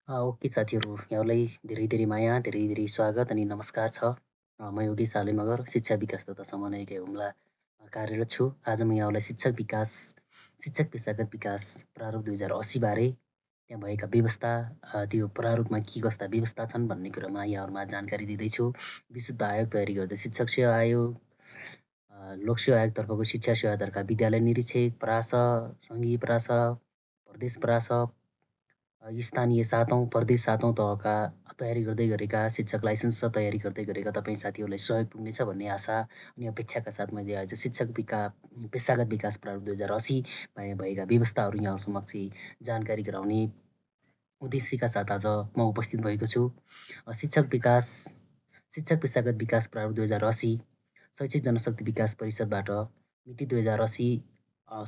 Okay साथीहरू, यहाँहरूलाई धेरै धेरै माया, धेरै धेरै स्वागत अनि नमस्कार छ। म योगेश आले मगर शिक्षा विकास तथा समन्वयकै हुम्ला कार्यरत छु। आज म यहाँहरूलाई शिक्षक पेसागत विकास प्रारूप 2080 बारे त्यहाँ भएका व्यवस्था, त्यो प्रारूपमा के कस्ता व्यवस्था छन् भन्ने कुरामा यहाँहरूमा जानकारी दिँदैछु। विशुद्ध आयोग तयारी गर्दै शिक्षक सेवा आयोग, लोक सेवा आयोगतर्फको शिक्षा सेवाधारका विद्यालय निरीक्षक, प्रास, सङ्घीय प्रास, प्रदेश प्रास, स्थानीय 7औँ प्रदेश 7औँ तहका तयारी गर्दै गरेका शिक्षक लाइसेन्स तयारी गर्दै गरेका तपाईँ साथीहरूलाई सहयोग पुग्नेछ भन्ने आशा अनि अपेक्षाका साथ मैले आज पेसागत विकास प्रारूप 2080 भएका व्यवस्थाहरू यहाँ समक्ष जानकारी गराउने उद्देश्यका साथ आज म उपस्थित भएको छु। शिक्षक पेसागत विकास प्रारूप 2080 शैक्षिक जनशक्ति विकास परिषदबाट मिति 2080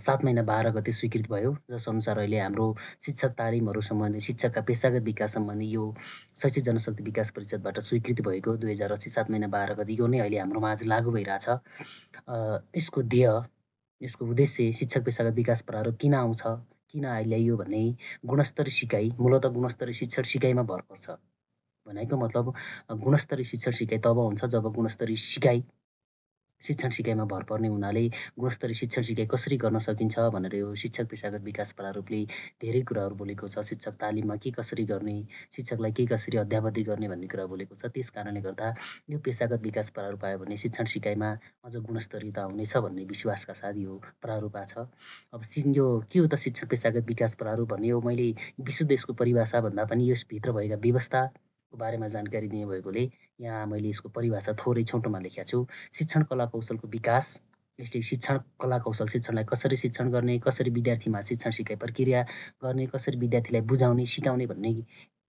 7 महिना 12 गते स्वीकृत भयो, जसअनुसार अहिले हाम्रो शिक्षक तालिमहरू सम्बन्धी शिक्षकका पेसागत विकास सम्बन्धी यो शैक्षिक जनशक्ति विकास परिषदबाट स्वीकृति भएको 2080 7 महिना 12 गते यो नै अहिले हाम्रो माझ लागू भइरहेछ। यसको उद्देश्य शिक्षक पेसागत विकास प्रारूप किन आउँछ, किन ल्याइयो भन्ने गुणस्तरीय सिकाइ, मूलतः गुणस्तरीय शिक्षण सिकाइमा भर पर्छ। भनेको मतलब गुणस्तरीय शिक्षण सिकाइ तब हुन्छ जब गुणस्तरीय शिक्षण सिकाइमा भर पर्ने हुनाले गुणस्तरीय शिक्षण सिकाइ कसरी गर्न सकिन्छ भनेर यो शिक्षक पेसागत विकास प्रारूपले धेरै कुराहरू बोलेको छ। शिक्षक तालिममा के कसरी गर्ने, शिक्षकलाई के कसरी अध्यापति गर्ने भन्ने कुरा बोलेको छ। त्यस कारणले गर्दा यो पेसागत विकास प्रारूप आयो भने शिक्षण सिकाइमा अझ गुणस्तरीयता हुनेछ भन्ने विश्वासका साथ यो प्रारूप आछ। अब यो के हो त शिक्षक पेसागत विकास प्रारूप भन्ने हो, मैले विशुद्ध यसको परिभाषा भन्दा पनि यसभित्र भएका व्यवस्थाको बारेमा जानकारी दिने भएकोले यहाँ मैले यसको परिभाषा थोरै छोटोमा लेखेको छु। शिक्षण कला कौशलको विकास, यसले शिक्षण कला कौशल, शिक्षणलाई कसरी शिक्षण गर्ने, कसरी विद्यार्थीमा शिक्षण सिकाइ प्रक्रिया गर्ने, कसरी विद्यार्थीलाई बुझाउने सिकाउने भन्ने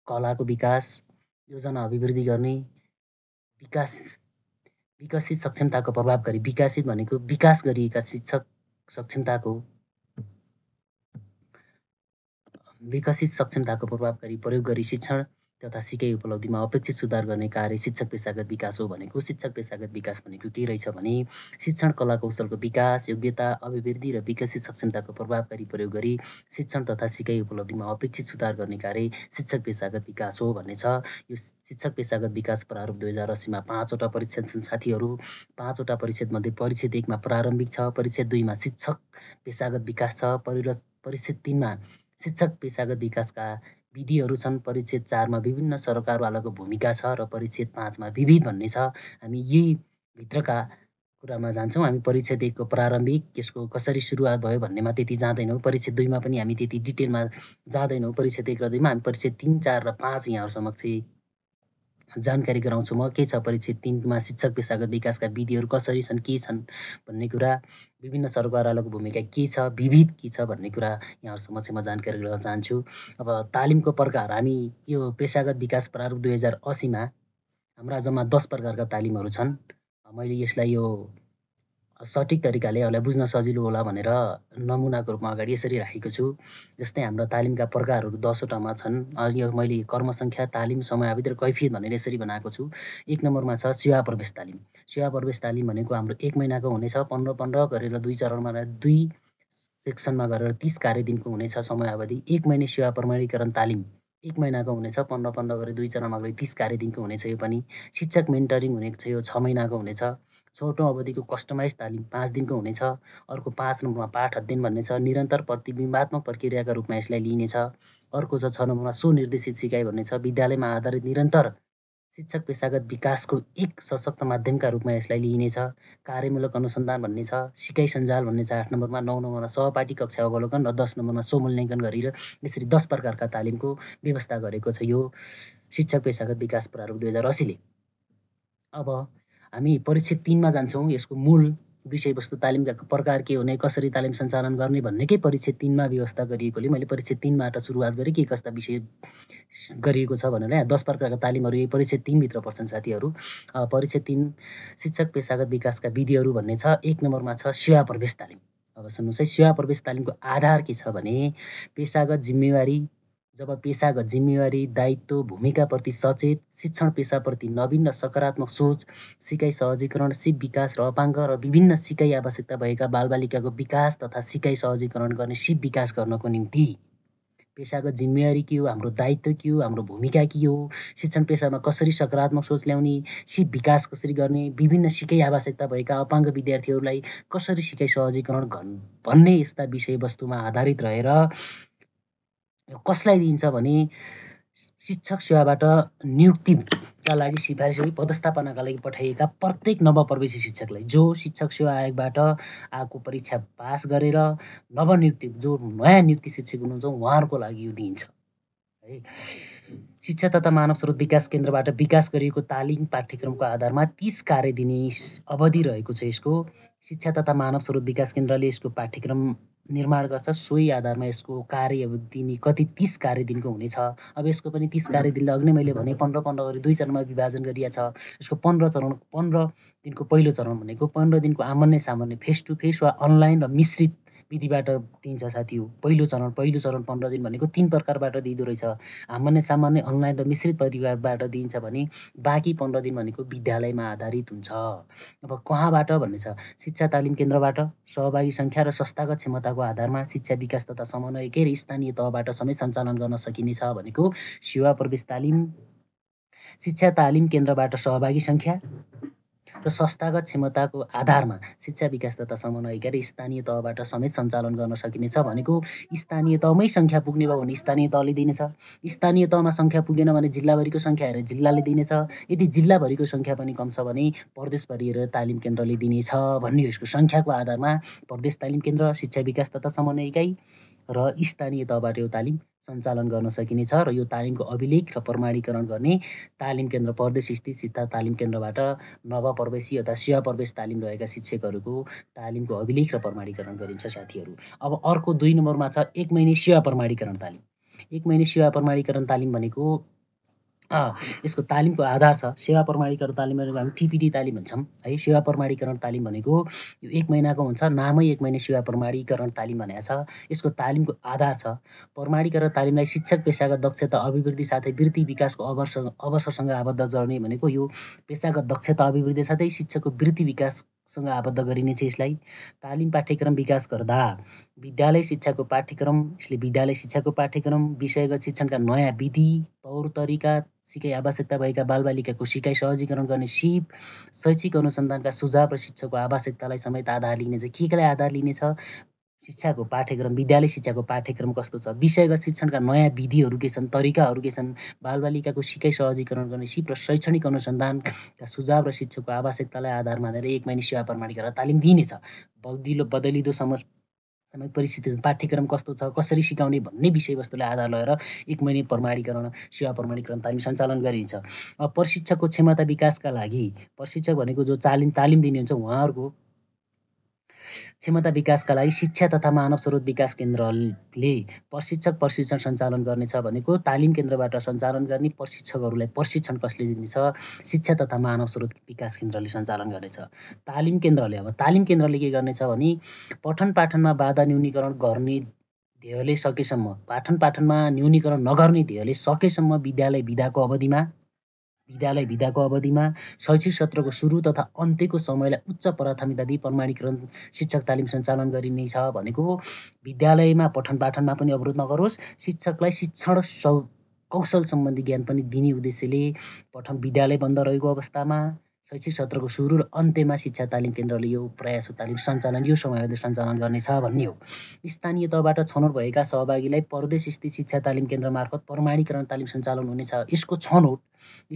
कलाको विकास, योजना अभिवृद्धि गर्ने, विकसित सक्षमताको प्रभावकारी, विकासित भनेको विकास गरिएका विकसित सक्षमताको प्रभावकारी प्रयोग गरी शिक्षण तथा सिकाइ उपलब्धिमा अपेक्षित सुधार गर्ने कार्य शिक्षक पेसागत विकास हो भनेको। शिक्षक पेसागत विकास भनेको के रहेछ भने शिक्षण कला कौशलको विकास, योग्यता, अभिवृद्धि र विकसित सक्षमताको प्रभावकारी प्रयोग गरी शिक्षण तथा सिकाइ उपलब्धिमा अपेक्षित सुधार गर्ने कार्य शिक्षक पेसागत विकास हो भन्ने छ। यो शिक्षक पेसागत विकास प्रारूप 2080मा 5वटा परिच्छेद छन् साथीहरू। 5वटा परिच्छेदमध्ये परिच्छेद 1मा प्रारम्भिक छ, परिच्छेद 2मा शिक्षक पेसागत विकास छ, परिच्छेद 3मा शिक्षक पेसागत विकासका विधिहरू छन्, परिच्छेद 4मा विभिन्न सरकारवालाको भूमिका छ र परिच्छेद 5मा विविध भन्ने छ। हामी यही भित्रका कुरामा जान्छौँ। हामी परिच्छेद 1को प्रारम्भिक, यसको कसरी सुरुवात भयो भन्नेमा त्यति जाँदैनौँ। परिच्छेद 2मा पनि हामी त्यति डिटेलमा जाँदैनौँ। परिच्छेद 1 र 2मा हामी परिच्छेद 3, 4 र 5 यहाँहरू समक्ष जानकारी गराउँछु म। के छ परिच्छेद 3मा शिक्षक पेसागत विकासका विधिहरू कसरी छन्, के छन् भन्ने कुरा, विभिन्न सरकारवालाको भूमिका के छ, विविध के छ भन्ने कुरा यहाँहरू समक्ष म जानकारी गराउन चाहन्छु। अब तालिमको प्रकार, हामी यो पेसागत विकास प्रारूप 2080मा हाम्रा जम्मा 10 प्रकारका तालिमहरू छन्। मैले यसलाई यो सठिक तरिकाले यसलाई बुझ्न सजिलो होला भनेर नमुनाको रूपमा अगाडि यसरी राखेको छु। जस्तै हाम्रो तालिमका प्रकारहरू 10वटामा छन्। यो मैले कर्मसङ्ख्या, तालिम, समयावधि र कैफियत भनेर यसरी बनाएको छु। 1 नम्बरमा छ सेवा प्रवेश तालिम। सेवा प्रवेश तालिम भनेको हाम्रो 1 महिनाको हुनेछ, 15-15 गरेर 2 चरणमा 2 सेक्सनमा गरेर 30 कार्य दिनको हुनेछ समयावधि। 1 महिने सेवा प्रमाणीकरण तालिम 1 महिनाको हुनेछ, 15-15 गरेर 2 चरणमा गरेर 30 कार्य दिनको हुनेछ। यो पनि शिक्षक मेन्टरिङ हुनेछ, यो 6 महिनाको हुनेछ। छोटो अवधिको कस्टमाइज तालिम 5 दिनको हुनेछ। अर्को 5 नम्बरमा पाठ अध्ययन भन्ने छ, निरन्तर प्रतिबिम्बात्मक प्रक्रियाका रूपमा यसलाई लिइनेछ। अर्को छ 6 नम्बरमा स्वनिर्देशित सिकाइ भन्ने छ, विद्यालयमा आधारित निरन्तर शिक्षक पेसागत विकासको एक सशक्त माध्यमका रूपमा यसलाई लिइनेछ। कार्यमूलक अनुसन्धान भन्ने छ, सिकाइ सञ्जाल भन्ने छ 8 नम्बरमा, 9 नम्बरमा सहपाठी कक्षा अवलोकन र 10 नम्बरमा स्वमूल्याङ्कन गरेर यसरी 10 प्रकारका तालिमको व्यवस्था गरेको छ यो शिक्षक पेसागत विकास प्रारूप 2080ले। अब हामी परिच्छेद 3मा जान्छौँ। यसको मूल विषयवस्तु तालिमका प्रकार के हुने, कसरी तालिम सञ्चालन गर्ने भन्नेकै परिच्छेद 3मा व्यवस्था गरिएकोले मैले परिच्छेद 3बाट सुरुवात गरेँ। के कस्ता विषय गरिएको छ भनेर यहाँ 10 प्रकारका तालिमहरू यही परिच्छेद 3भित्र पर्छन् साथीहरू। परिच्छेद 3 शिक्षक पेसागत विकासका विधिहरू भन्ने छ। 1 नम्बरमा छ सेवा प्रवेश तालिम। अब सुन्नुहोस् है, सेवा प्रवेश तालिमको आधार के छ भने पेसागत जिम्मेवारी, जब पेसागत जिम्मेवारी, दायित्व, भूमिकाप्रति सचेत, शिक्षण पेसाप्रति नवीन र सकारात्मक सोच, सिकाइ सहजीकरण, सिप विकास र अपाङ्ग र विभिन्न सिकाइ आवश्यकता भएका बालबालिकाको विकास तथा सिकाइ सहजीकरण गर्ने सिप विकास गर्नको निम्ति पेसागत जिम्मेवारी के हो, हाम्रो दायित्व के हो, हाम्रो भूमिका के हो, शिक्षण पेसामा कसरी सकारात्मक सोच ल्याउने, सिप विकास कसरी गर्ने, विभिन्न सिकाइ आवश्यकता भएका अपाङ्ग विद्यार्थीहरूलाई कसरी सिकाइ सहजीकरण भन्ने यस्ता विषयवस्तुमा आधारित रहेर कसलाई दिन्छ भने शिक्षक सेवाबाट नियुक्तिका लागि सिफारिस गरी पदस्थापनाका लागि पठाइएका प्रत्येक नवप्रवेशी शिक्षकलाई, जो शिक्षक सेवा आयोगबाट आएको परीक्षा पास गरेर नवनियुक्ति जो नयाँ नियुक्ति शिक्षक हुनुहुन्छ उहाँहरूको लागि यो दिइन्छ है। शिक्षा तथा मानव स्रोत विकास केन्द्रबाट विकास गरिएको तालिम पाठ्यक्रमको आधारमा 30 कार्य दिने अवधि रहेको छ। यसको शिक्षा तथा मानव स्रोत विकास केन्द्रले यसको पाठ्यक्रम निर्माण गर्छ, सोही आधारमा यसको कार्य दिने कति 30 कार्य दिनको हुनेछ। अब यसको पनि 30 कार्य दिनले अघि नै मैले भने 15 गरी 2 चरणमा विभाजन गरिएको छ। यसको 15 दिनको पहिलो चरण भनेको 15 दिनको आमन्ने सामान्य फेस टु फेस वा अनलाइन र मिश्रित विधिबाट दिन्छ साथी हो। पहिलो चरण 15 दिन भनेको 3 प्रकारबाट दिँदो रहेछ। आमन्ने सामान्य, अनलाइन र मिश्रित परिवारबाट दिइन्छ भने बाँकी 15 दिन भनेको विद्यालयमा आधारित हुन्छ। अब कहाँबाट भन्ने छ, शिक्षा तालिम केन्द्रबाट सहभागी सङ्ख्या र संस्थागत क्षमताको आधारमा शिक्षा विकास तथा समन्वयकै र स्थानीय तहबाट समेत सञ्चालन गर्न सकिनेछ भनेको सेवा प्रवेश तालिम। शिक्षा तालिम केन्द्रबाट सहभागी सङ्ख्या र संस्थागत क्षमताको आधारमा शिक्षा विकास तथा समन्वयका र स्थानीय तहबाट समेत सञ्चालन गर्न सकिनेछ भनेको स्थानीय तहमै सङ्ख्या पुग्ने भयो भने स्थानीय तहले दिनेछ। स्थानीय तहमा सङ्ख्या पुगेन भने जिल्लाभरिको सङ्ख्या हेरेर जिल्लाले दिनेछ। यदि जिल्लाभरिको सङ्ख्या पनि कम छ भने प्रदेशभरि हेरेर तालिम केन्द्रले दिनेछ भन्ने हो। यसको सङ्ख्याको आधारमा प्रदेश तालिम केन्द्र, शिक्षा विकास तथा समन्वय इकाइ र स्थानीय तहबाट यो तालिम सञ्चालन गर्न सकिनेछ र यो तालिमको अभिलेख र प्रमाणीकरण गर्ने तालिम केन्द्र प्रदेश स्थित शिक्षा तालिम केन्द्रबाट नवप्रवेशी अथवा सेवा प्रवेश तालिम रहेका शिक्षकहरूको तालिमको अभिलेख र प्रमाणीकरण गरिन्छ साथीहरू। अब अर्को 2 नम्बरमा छ 1 महिने सेवा प्रमाणीकरण तालिम। 1 महिने सेवा प्रमाणीकरण तालिम भनेको यसको तालिमको आधार छ। सेवा प्रमाणीकरण तालिम भनेको हामी टिपिटी तालिम भन्छौँ है। सेवा प्रमाणीकरण तालिम भनेको यो 1 महिनाको हुन्छ, नामै 1 महिने सेवा प्रमाणीकरण तालिम भनेको छ। यसको तालिमको आधार छ। प्रमाणीकरण तालिमलाई शिक्षक पेसागत दक्षता अभिवृद्धि साथै वृत्ति विकासको अवसरसँग आबद्ध गर्ने भनेको यो पेसागत दक्षता अभिवृद्धि साथै शिक्षकको वृत्ति विकाससँग आबद्ध गरिनेछ। यसलाई तालिम पाठ्यक्रम विकास गर्दा विद्यालय शिक्षाको पाठ्यक्रम, यसले विद्यालय शिक्षाको पाठ्यक्रम, विषयगत शिक्षणका नयाँ विधि, तौर तरिका, सिकाइ आवश्यकता भएका बालबालिकाको सिकाइ सहजीकरण गर्ने सिप, शैक्षिक अनुसन्धानका सुझाव र शिक्षकको आवश्यकतालाई समेत आधार लिनेछ। केलाई आधार लिनेछ? शिक्षाको पाठ्यक्रम, विद्यालय शिक्षाको पाठ्यक्रम कस्तो छ, विषयगत शिक्षणका नयाँ विधिहरू के छन्, तरिकाहरू के छन्, बालबालिकाको सिकाइ सहजीकरण गर्ने सिप र शैक्षणिक अनुसन्धानका सुझाव र शिक्षकको आवश्यकतालाई आधार मानेर 1 महिने सेवा प्रमाणीकरण तालिम दिइनेछ। बदलिदो समय परिस्थिति पाठ्यक्रम कस्तो छ, कसरी सिकाउने भन्ने विषयवस्तुलाई आधार लिएर 1 महिने प्रमाणीकरण सेवा प्रमाणीकरण तालिम सञ्चालन गरिन्छ। अब प्रशिक्षकको क्षमता विकासका लागि प्रशिक्षक भनेको जो तालिम दिने हुन्छ उहाँहरूको क्षमता विकासका लागि शिक्षा तथा मानव स्रोत विकास केन्द्रले प्रशिक्षक प्रशिक्षण सञ्चालन गर्नेछ भनेको तालिम केन्द्रबाट सञ्चालन गर्ने प्रशिक्षकहरूलाई प्रशिक्षण कसले दिनेछ? शिक्षा तथा मानव स्रोत विकास केन्द्रले सञ्चालन गर्नेछ। तालिम केन्द्रले के गर्नेछ भने पठन पाठनमा बाधा न्यूनीकरण गर्ने ध्येयले सकेसम्म, पाठनमा न्यूनीकरण नगर्ने ध्येयले सकेसम्म विद्यालय विधाको अवधिमा शैक्षिक सत्रको सुरु तथा अन्त्यको समयलाई उच्च प्राथमिकता दिई प्रमाणीकरण शिक्षक तालिम सञ्चालन गरिनेछ भनेको विद्यालयमा पठन पाठनमा पनि अवरोध नगरोस्, शिक्षकलाई शिक्षण कौशल सम्बन्धी ज्ञान पनि दिने उद्देश्यले विद्यालय बन्द रहेको अवस्थामा शैक्षिक सत्रको सुरु र अन्त्यमा शिक्षा तालिम केन्द्रले यो प्रयास तालिम सञ्चालन यो समयमा सञ्चालन गर्नेछ भन्ने हो। स्थानीय तहबाट छनौट भएका सहभागीलाई प्रदेश स्थित शिक्षा तालिम केन्द्र मार्फत प्रमाणीकरण तालिम सञ्चालन हुनेछ। यसको छनौट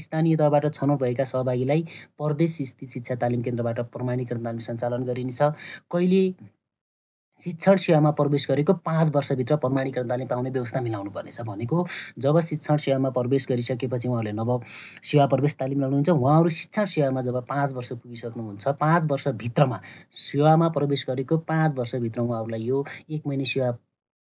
स्थानीय तहबाट छनौट भएका सहभागीलाई प्रदेश स्थित शिक्षा तालिम केन्द्रबाट प्रमाणीकरण तालिम सञ्चालन गरिनेछ। कहिले शिक्षण सेवामा प्रवेश गरेको 5 वर्षभित्र प्रमाणीकरण तालिम पाउने व्यवस्था मिलाउनु पर्नेछ भनेको जब शिक्षण सेवामा प्रवेश गरिसकेपछि उहाँहरूले नव सेवा प्रवेश तालिम लाउनुहुन्छ, उहाँहरू शिक्षण सेवामा जब 5 वर्ष पुगिसक्नुहुन्छ, 5 वर्षभित्रमा सेवामा प्रवेश गरेको 5 वर्षभित्र उहाँहरूलाई यो 1 महिने सेवा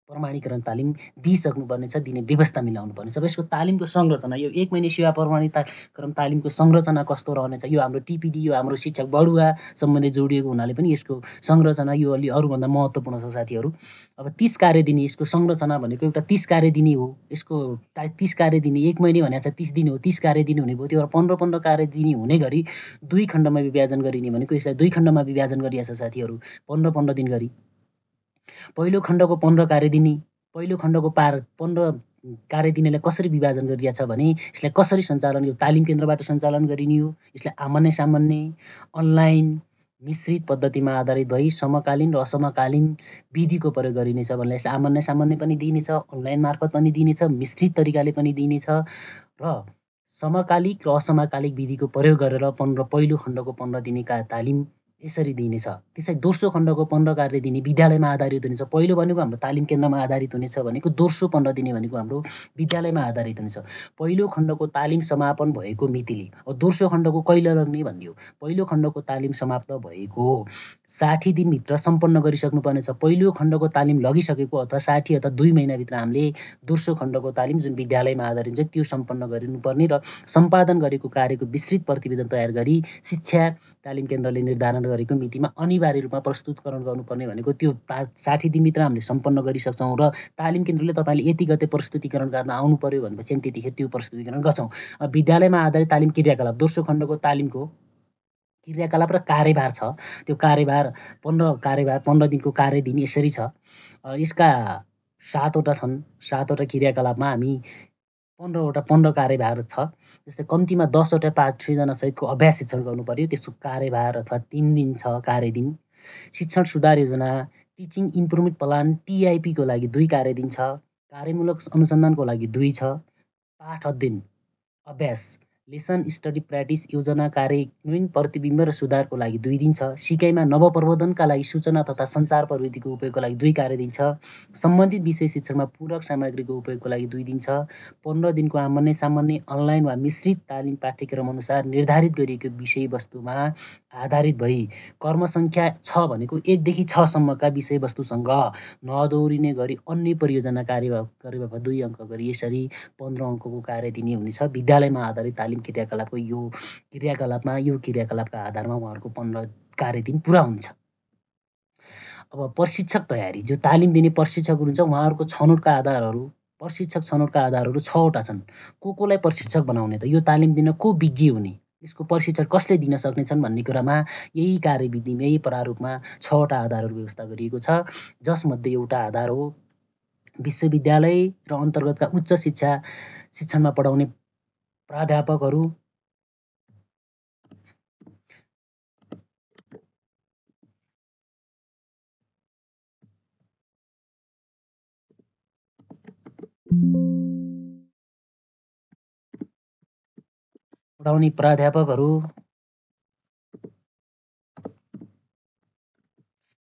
प्रमाणीकरण तालिम दिइसक्नुपर्नेछ, दिने व्यवस्था मिलाउनु पर्नेछ। अब यसको तालिमको संरचना, यो 1 महिने सेवा प्रमाणीकरण तालिमको संरचना कस्तो रहनेछ? यो हाम्रो टिपिडी, यो हाम्रो शिक्षक बढुवा सम्बन्धी जोडिएको हुनाले पनि यसको संरचना यो अलि अरूभन्दा महत्त्वपूर्ण छ साथीहरू। अब 30 कार्य दिने, यसको संरचना भनेको एउटा 30 कार्य दिने हो। यसको 30 कार्य दिने, 1 महिने भनेको छ 30 दिन हो, 30 कार्य दिने हुने भयो। त्यो 15 कार्य दिने हुने गरी 2 खण्डमा विभाजन गरिने भनेको यसलाई 2 खण्डमा विभाजन गरिएको छ साथीहरू, 15 दिन गरी। पहिलो खण्डको 15 कार्य दिने, पहिलो खण्डको 15 कार्यदिनलाई कसरी विभाजन गरिएको छ भने यसलाई कसरी सञ्चालन, यो तालिम केन्द्रबाट सञ्चालन गरिने हो। यसलाई सामान्य सामान्य, अनलाइन, मिश्रित पद्धतिमा आधारित भई समकालीन र असमकालीन विधिको प्रयोग गरिनेछ भने यसलाई सामान्य सामान्य पनि दिइनेछ, अनलाइन मार्फत पनि दिइनेछ, मिश्रित तरिकाले पनि दिइनेछ र समकालिक र असमकालिक विधिको प्रयोग गरेर पहिलो खण्डको 15 दिने तालिम यसरी दिइनेछ। त्यसै दोस्रो खण्डको 15 कार्य दिने विद्यालयमा आधारित हुनेछ। पहिलो भनेको हाम्रो तालिम केन्द्रमा आधारित हुनेछ भनेको, दोस्रो 15 दिने भनेको हाम्रो विद्यालयमा आधारित हुनेछ। पहिलो खण्डको तालिम समापन भएको मितिले, अब दोस्रो खण्डको कहिले लाग्ने भन्ने हो। पहिलो खण्डको तालिम समाप्त भएको 60 दिनभित्र सम्पन्न गरिसक्नु पर्नेछ। पहिलो खण्डको तालिम लगिसकेको अथवा 60 अथवा 2 महिनाभित्र हामीले दोस्रो खण्डको तालिम जुन विद्यालयमा आधारित हुन्छ त्यो सम्पन्न गरिनुपर्ने र सम्पादन गरेको कार्यको विस्तृत प्रतिवेदन तयार गरी शिक्षा तालिम केन्द्रले निर्धारण गरेको मितिमा अनिवार्य रूपमा प्रस्तुतकरण गर्नुपर्ने भनेको त्यो 60 दिनभित्र हामीले सम्पन्न गरिसक्छौँ र तालिम केन्द्रले तपाईँले यति गते प्रस्तुतिकरण गर्न आउनु पर्यो भनेपछि हामी त्यतिखेर त्यो प्रस्तुतिकरण गर्छौँ। विद्यालयमा आधारित तालिम क्रियाकलाप, दोस्रो खण्डको तालिमको क्रियाकलाप र कार्यभार छ। त्यो कार्यभार 15 दिनको कार्यदिन यसरी छ। यसका 7वटा छन्। 7वटा क्रियाकलापमा हामी 15 कार्यभार छ। जस्तै कम्तीमा 10वटा 5-6 जना सहितको अभ्यास शिक्षण गर्नु पर्यो, त्यसको कार्यभार अथवा 3 दिन छ कार्यदिन। शिक्षण सुधार योजना, टिचिङ इम्प्रुभमेन्ट प्लान TIP को लागि 2 कार्यदिन छ। कार्यमूलक अनुसन्धानको लागि 2 छ। पाठ अध्ययन अभ्यास, लेसन स्टडी प्र्याक्टिस योजना कार्यान्वयन प्रतिबिम्ब र सुधारको लागि 2 दिन छ। सिकाइमा नवप्रवर्धनका लागि सूचना तथा सञ्चार प्रविधिको उपयोगको लागि 2 कार्यदिन छ। सम्बन्धित विषय शिक्षणमा पूरक सामग्रीको उपयोगको लागि 2 दिन छ। 15 दिनको सामान्य सामान्य, अनलाइन वा मिश्रित तालिम पाठ्यक्रम अनुसार निर्धारित गरिएको विषयवस्तुमा आधारित भई कर्मसङ्ख्या 6 भनेको 1 देखि 6 सम्मका विषयवस्तुसँग नदौरिने गरी अन्य परियोजना कार्यभार 2 अङ्क गरी यसरी 15 अङ्कको कार्य दिने हुनेछ। विद्यालयमा आधारित तालिम क्रियाकलापको यो क्रियाकलापका आधारमा उहाँहरूको 15 कार्यदिन पुरा हुन्छ। अब प्रशिक्षक तयारी, जो तालिम दिने प्रशिक्षक हुनुहुन्छ उहाँहरूको छनौटका आधारहरू, प्रशिक्षक छनौटका आधारहरू 6वटा छन्। कोलाई प्रशिक्षक बनाउने त, यो तालिम दिन को विज्ञ हुने, यसको प्रशिक्षण कसले दिन सक्नेछन् भन्ने कुरामा यही कार्यविधिमा, यही प्रारूपमा 6वटा आधारहरू व्यवस्था गरिएको छ। जसमध्ये एउटा आधार हो विश्वविद्यालय र अन्तर्गतका उच्च शिक्षणमा पढाउने प्राध्यापकहरू,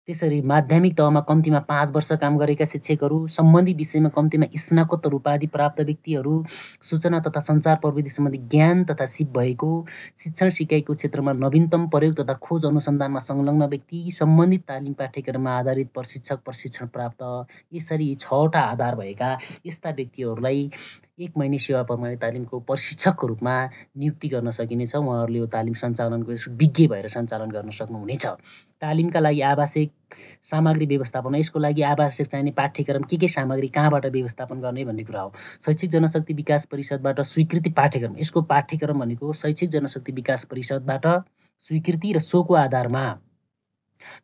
त्यसरी माध्यमिक तहमा कम्तीमा 5 वर्ष काम गरेका शिक्षकहरू, सम्बन्धित विषयमा कम्तीमा स्नातकोत्तर उपाधि प्राप्त व्यक्तिहरू, सूचना तथा सञ्चार प्रविधि सम्बन्धी ज्ञान तथा सिप भएको, शिक्षण सिकाइको क्षेत्रमा नवीनतम प्रयोग तथा खोज अनुसन्धानमा संलग्न व्यक्ति, सम्बन्धित तालिम पाठ्यक्रममा आधारित प्रशिक्षण प्राप्त, यसरी 6वटा आधार भएका यस्ता व्यक्तिहरूलाई 1 महिने सेवा प्रमाणित तालिमको प्रशिक्षकको रूपमा नियुक्ति गर्न सकिनेछ। उहाँहरूले यो तालिम सञ्चालनको विज्ञ भएर सञ्चालन गर्न सक्नुहुनेछ। तालिमका लागि आवश्यक सामग्री व्यवस्थापन, यसको लागि आवश्यक चाहिने पाठ्यक्रम के सामग्री कहाँबाट व्यवस्थापन गर्ने भन्ने कुरा हो। शैक्षिक जनशक्ति विकास परिषदबाट स्वीकृति पाठ्यक्रम, यसको पाठ्यक्रम भनेको शैक्षिक जनशक्ति विकास परिषदबाट स्वीकृति र सोको आधारमा,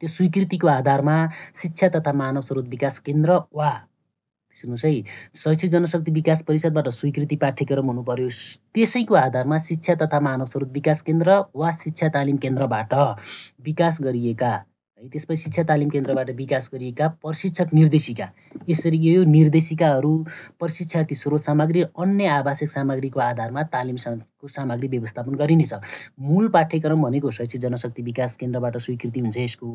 त्यो स्वीकृतिको आधारमा शिक्षा तथा मानव स्रोत विकास केन्द्र वा सुन्नुहोस् है, शैक्षिक जनशक्ति विकास परिषदबाट स्वीकृति पाठ्यक्रम हुनु पर्यो। त्यसैको आधारमा शिक्षा तथा मानव स्रोत विकास केन्द्र वा शिक्षा तालिम केन्द्रबाट विकास गरिएका, त्यसपछि शिक्षा तालिम केन्द्रबाट विकास गरिएका प्रशिक्षक निर्देशिका, यसरी यो निर्देशिकाहरू, प्रशिक्षार्थी स्रोत सामग्री र अन्य आवश्यक सामग्रीको आधारमा तालिमको सामग्री व्यवस्थापन गरिनेछ। मूल पाठ्यक्रम भनेको शैक्षिक जनशक्ति विकास केन्द्रबाट स्वीकृति हुन्छ यसको,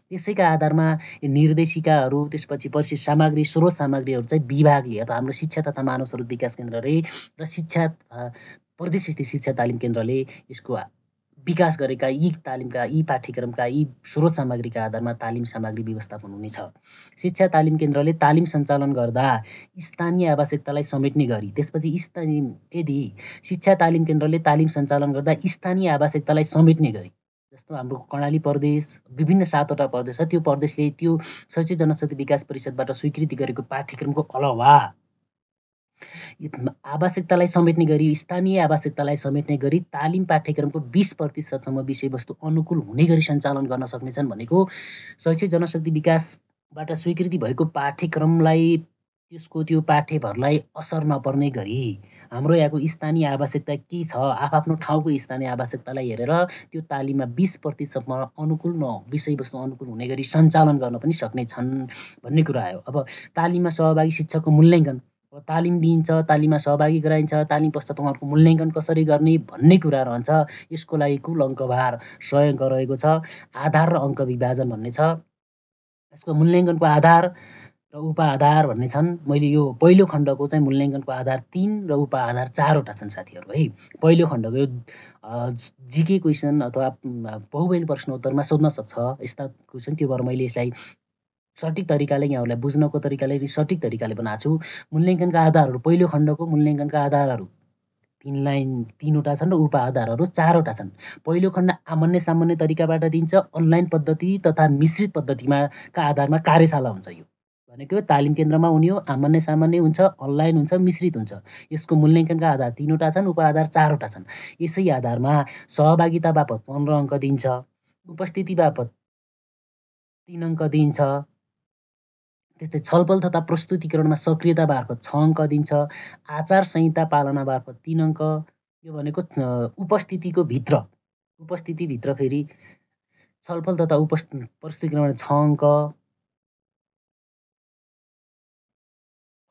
त्यसैका आधारमा निर्देशिकाहरू, त्यसपछि सामग्री स्रोत सामग्रीहरू चाहिँ विभागले अथवा हाम्रो शिक्षा तथा मानव स्रोत विकास केन्द्रले र प्रदेश स्थित शिक्षा तालिम केन्द्रले यसको विकास गरेका यी तालिमका, यी पाठ्यक्रमका, यी स्रोत सामग्रीका आधारमा तालिम सामग्री व्यवस्थापन हुनेछ। शिक्षा तालिम केन्द्रले तालिम सञ्चालन गर्दा स्थानीय आवश्यकतालाई समेट्ने गरी, त्यसपछि यदि शिक्षा तालिम केन्द्रले तालिम सञ्चालन गर्दा स्थानीय आवश्यकतालाई समेट्ने गरी, जस्तो हाम्रो कर्णाली प्रदेश, विभिन्न 7वटा प्रदेश छ, त्यो प्रदेशले त्यो शैक्षिक जनशक्ति विकास परिषदबाट स्वीकृति गरेको पाठ्यक्रमको अलावा आवश्यकतालाई समेट्ने गरी, स्थानीय आवश्यकतालाई समेट्ने गरी तालिम पाठ्यक्रमको 20% विषयवस्तु अनुकूल हुने गरी सञ्चालन गर्न सक्नेछन् भनेको शैक्षिक जनशक्ति विकासबाट स्वीकृति भएको पाठ्यक्रमलाई त्यसको त्यो पाठ्यभरलाई असर नपर्ने गरी हाम्रो यहाँको स्थानीय आवश्यकता के छ, आफ्नो ठाउँको स्थानीय आवश्यकतालाई हेरेर त्यो तालिममा 20% अनुकूल विषयवस्तु अनुकूल हुने गरी सञ्चालन गर्न पनि सक्ने छन् भन्ने कुरा आयो। अब तालिममा सहभागी शिक्षकको मूल्याङ्कन, तालिम दिइन्छ, तालिममा सहभागी गराइन्छ, तालिम पश्चात उहाँहरूको मूल्याङ्कन कसरी गर्ने भन्ने कुरा रहन्छ। यसको लागि कुल अङ्कभार 100 अङ्क रहेको छ। आधार र अङ्क विभाजन भन्ने छ। यसको मूल्याङ्कनको आधार र उपआधार भन्ने छन्। मैले यो पहिलो खण्डको चाहिँ मूल्याङ्कनको आधार 3 र उपआधार 4वटा छन् साथीहरू है। पहिलो खण्डको यो जिके क्वेसन अथवा बहुबेल प्रश्नोत्तरमा सोध्न सक्छ यस्ता क्वेसन, त्यो भएर मैले यसलाई सठिक तरिकाले यहाँहरूलाई बुझ्नको तरिकाले सठिक तरिकाले बनाएको छु। मूल्याङ्कनका आधारहरू, पहिलो खण्डको मूल्याङ्कनका आधारहरू 3वटा छन् र उपआधारहरू 4वटा छन्। पहिलो खण्ड सामान्य सामान्य तरिकाबाट दिन्छ, अनलाइन पद्धति तथा मिश्रित पद्धतिमा का आधारमा कार्यशाला हुन्छ। यो भनेको तालिम केन्द्रमा हुने हो, सामान्य सामान्य हुन्छ, अनलाइन हुन्छ, मिश्रित हुन्छ। यसको मूल्याङ्कनका आधार 3वटा छन्, उपआधार 4वटा छन्। यसै आधारमा सहभागिता बापत 15 अङ्क दिन्छ, उपस्थिति बापत 3 अङ्क दिन्छ, त्यस्तै छलफल तथा प्रस्तुतिकरणमा सक्रियता मार्फत 6 अङ्क दिन्छ, आचार संहिता पालना मार्फत 3 अङ्क। यो भनेको उपस्थितिको भित्र फेरि छलफल तथा प्रस्तुतिकरण 6 अङ्क,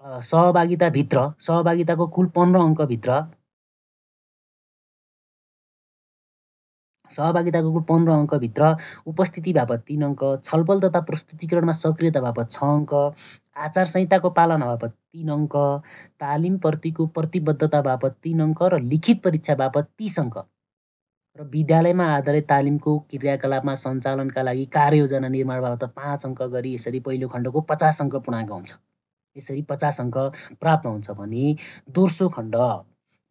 सहभागिताको कुल 15 अङ्कभित्र उपस्थिति बापत 3 अङ्क, छलफल तथा प्रस्तुतिकरणमा सक्रियता बापत 6 अङ्क, आचार संहिताको पालना बापत 3 अङ्क, तालिमप्रतिको प्रतिबद्धता बापत 3 अङ्क र लिखित परीक्षा बापत 30 अङ्क र विद्यालयमा आधारित तालिमको क्रियाकलापमा सञ्चालनका लागि कार्ययोजना निर्माण बापत 5 अङ्क गरी यसरी पहिलो खण्डको 50 अङ्क पूर्णाङ्क हुन्छ। यसरी 50 अङ्क प्राप्त हुन्छ भने दोस्रो खण्ड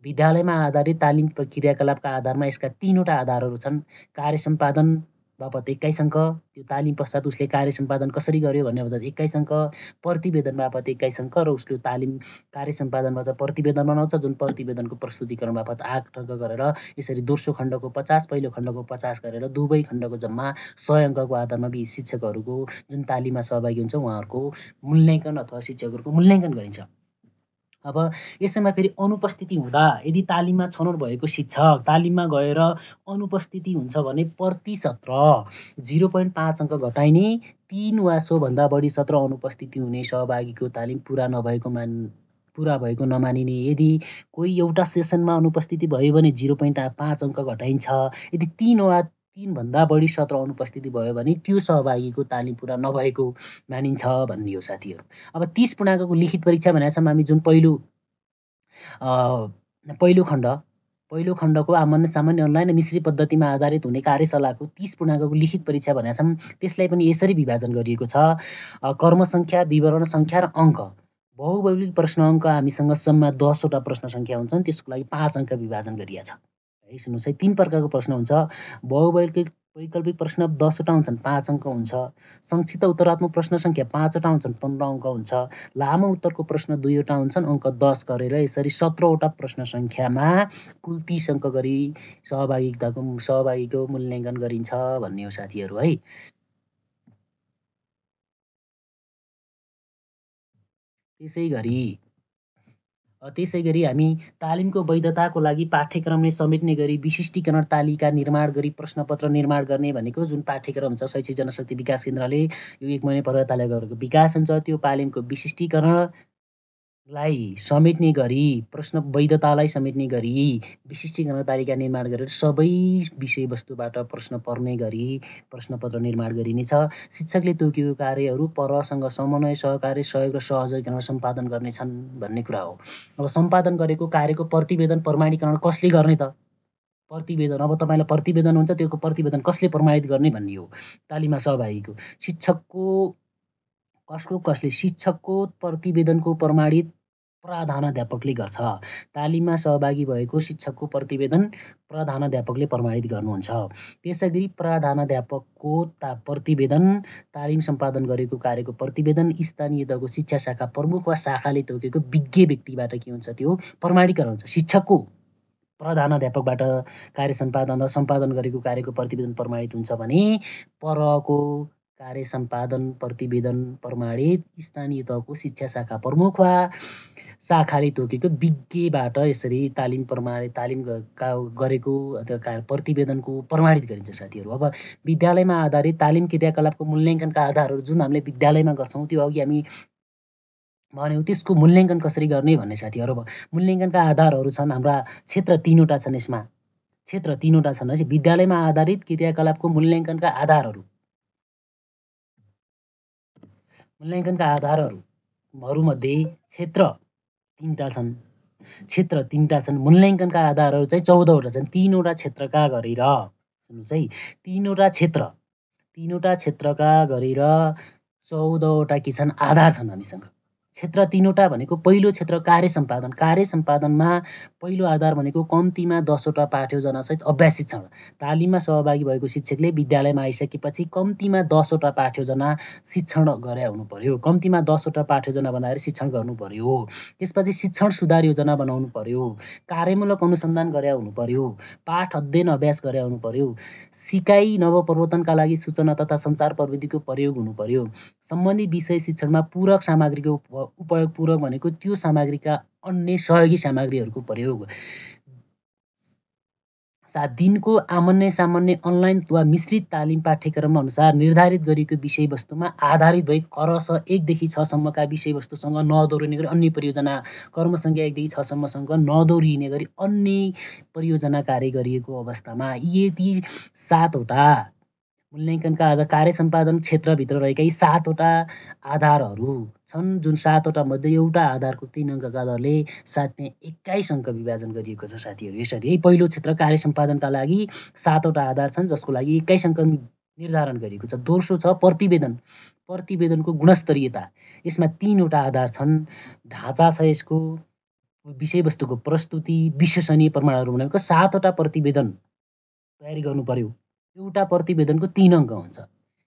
विद्यालयमा आधारित तालिम क्रियाकलापका आधारमा यसका 3वटा आधारहरू छन्। कार्य सम्पादन बापत 21 अङ्क, त्यो तालिम पश्चात उसले कार्य सम्पादन कसरी गर्यो भन्ने बापत 21 अङ्क, प्रतिवेदन बापत 21 अङ्क र उसले तालिम कार्य सम्पादनबाट प्रतिवेदन बनाउँछ, जुन प्रतिवेदनको प्रस्तुतिकरण बापत 8 अङ्क गरेर यसरी दोस्रो खण्डको 50, पहिलो खण्डको 50 गरेर दुवै खण्डको जम्मा 100 अङ्कको आधारमा शिक्षकहरूको जुन तालिममा सहभागी हुन्छ उहाँहरूको मूल्याङ्कन अथवा शिक्षकहरूको मूल्याङ्कन गरिन्छ। अब यसैमा फेरि अनुपस्थिति हुँदा यदि तालिममा छनौट भएको शिक्षक तालिममा गएर अनुपस्थिति हुन्छ भने प्रति सत्र 0.5 अङ्क घटाइने, 3 वा सोभन्दा बढी सत्र अनुपस्थिति हुने सहभागीको तालिम पुरा भएको नमानिने। यदि कोही एउटा सेसनमा अनुपस्थिति भयो भने 0.5 अङ्क घटाइन्छ। यदि 3भन्दा बढी सत्र अनुपस्थिति भयो भने त्यो सहभागीको तालिम पुरा नभएको मानिन्छ भन्ने हो साथीहरू। अब 30 पूर्णाङ्कको लिखित परीक्षा भनेका छौँ हामी, जुन पहिलो खण्डको सामान्य सामान्य अनलाइन मिश्रित पद्धतिमा आधारित हुने कार्यशालाको 30 पूर्णाङ्कको लिखित परीक्षा भनेका छौँ। त्यसलाई पनि यसरी विभाजन गरिएको छ। कर्म सङ्ख्या, विवरण सङ्ख्या र अङ्क। बहुवैकल्पिक प्रश्न अङ्क हामीसँग जम्मा 10वटा प्रश्न सङ्ख्या हुन्छन्, त्यसको लागि 5 अङ्क विभाजन गरिएको छ। सुन्नुहोस् है, 3 प्रकारको प्रश्न हुन्छ। बहुवैकल्पिक प्रश्न 10वटा हुन्छन्, 5 अङ्क हुन्छ। संक्षिप्त उत्तरात्मक प्रश्न सङ्ख्या 5वटा हुन्छन्, 15 अङ्क हुन्छ। लामो उत्तरको प्रश्न 2वटा हुन्छन्, अङ्क 10 गरेर यसरी 17वटा प्रश्न सङ्ख्यामा कुल 30 अङ्क गरी सहभागीको मूल्याङ्कन गरिन्छ भन्ने हो साथीहरू है। त्यसै गरी हामी तालिमको वैधताको लागि पाठ्यक्रमले समेट्ने गरी विशिष्टीकरण तालिका निर्माण गरी प्रश्नपत्र निर्माण गर्ने भनेको जुन पाठ्यक्रम हुन्छ शैक्षिक जनशक्ति विकास केन्द्रले यो 1 महिना पर्वताले गरेको विकास हुन्छ, त्यो तालिमको विशिष्टीकरणलाई समेट्ने गरी, प्रश्न वैधतालाई समेट्ने गरी विशिष्टीकरण तालिका निर्माण गरेर सबै विषयवस्तुबाट प्रश्न पर्ने गरी प्रश्नपत्र निर्माण गरिनेछ। शिक्षकले तोकेको कार्यहरू परसँग समन्वय, सहकार्य, सहयोग र सहयोगमा सम्पादन गर्नेछन् भन्ने कुरा हो। अब सम्पादन गरेको कार्यको प्रतिवेदन प्रमाणीकरण कसले गर्ने त? प्रतिवेदन, अब तपाईँलाई प्रतिवेदन हुन्छ, त्यो प्रतिवेदन कसले प्रमाणित गर्ने भन्ने हो। तालिममा सहभागीको शिक्षकको प्रतिवेदनको प्रमाणित प्रधानाध्यापकले गर्छ। तालिममा सहभागी भएको शिक्षकको प्रतिवेदन प्रधानाध्यापकले प्रमाणित गर्नुहुन्छ। त्यसैगरी प्रधानाध्यापकको प्रतिवेदन, तालिम सम्पादन गरेको कार्यको प्रतिवेदन स्थानीय तहको शिक्षा शाखा प्रमुख वा शाखाले तोकेको विज्ञ व्यक्तिबाट के हुन्छ, त्यो प्रमाणीकरण हुन्छ। शिक्षकको प्रधानाध्यापकबाट कार्य सम्पादन गरेको कार्यको प्रतिवेदन प्रमाणित हुन्छ भने परको कार्य सम्पादन प्रतिवेदन प्रमाणित स्थानीय तहको शिक्षा शाखा प्रमुख वा शाखाले तोकेको विज्ञबाट यसरी तालिम गरेको अथवा प्रतिवेदनको प्रमाणित गरिन्छ साथीहरू। अब विद्यालयमा आधारित तालिम क्रियाकलापको मूल्याङ्कनका आधारहरू जुन हामीले विद्यालयमा गर्छौँ त्यो अघि हामी भन्यौँ त्यसको मूल्याङ्कन कसरी गर्ने भन्ने साथीहरू। अब मूल्याङ्कनका आधारहरू छन् हाम्रा क्षेत्र 3वटा छन्। यसमा क्षेत्र 3वटा छन् है। विद्यालयमा आधारित क्रियाकलापको मूल्याङ्कनका आधारहरू मध्ये क्षेत्र 3टा छन्। मूल्याङ्कनका आधारहरू चाहिँ 14वटा छन्। 3वटा क्षेत्रका गरेर सुन्नुहोस् है, 3वटा क्षेत्रका गरेर 14वटा के छन् आधार छन् हामीसँग। क्षेत्र 3वटा भनेको पहिलो क्षेत्र कार्य सम्पादनमा पहिलो आधार भनेको कम्तीमा 10वटा पाठ्योजनासहित अभ्यास शिक्षण। तालिममा सहभागी भएको शिक्षकले विद्यालयमा आइसकेपछि कम्तीमा 10वटा पाठ्योजना शिक्षण गरे हुनु पर्यो। कम्तीमा 10वटा पाठ्योजना बनाएर शिक्षण गर्नु पर्यो। त्यसपछि शिक्षण सुधार योजना बनाउनु पर्यो। कार्यमूलक अनुसन्धान गरे हुनु पर्यो। पाठ अध्ययन अभ्यास गरे हुनु पर्यो। सिकाइ नवप्रवर्तनका लागि सूचना तथा सञ्चार प्रविधिको प्रयोग हुनु पर्यो। सम्बन्धित विषय शिक्षणमा पूरक सामग्रीको उपयोग, पूरक भनेको त्यो सामग्रीका अन्य सहयोगी सामग्रीहरूको प्रयोग। 7 दिनको सामान्य अनलाइन वा मिश्रित तालिम पाठ्यक्रम अनुसार निर्धारित गरिएको विषयवस्तुमा आधारित भई क्रस 1 देखि 6 सम्मका विषयवस्तुसँग नदोहोरिने गरी अन्य परियोजना, कर्मसङ्ख्या 1 देखि 6 सम्मसँग नदोहोरिने गरी अन्य परियोजना कार्य गरिएको अवस्थामा यदि 7वटा मूल्याङ्कनका आधार कार्य सम्पादन क्षेत्रभित्र रहेका यी 7वटा आधारहरू छन्, जुन 7वटा मध्ये एउटा आधारको 3 अङ्कका दरले 7 21 अङ्क विभाजन गरिएको छ साथीहरू। यसरी यही पहिलो क्षेत्र कार्य सम्पादनका लागि 7वटा आधार छन् जसको लागि 21 अङ्क निर्धारण गरिएको छ। दोस्रो छ प्रतिवेदनको गुणस्तरीयता। यसमा 3वटा आधार छन्। ढाँचा छ यसको, विषयवस्तुको प्रस्तुति, विश्वसनीय प्रमाणहरू भनेको 7वटा प्रतिवेदन तयारी गर्नु पर्यो। एउटा प्रतिवेदनको 3 अङ्क हुन्छ।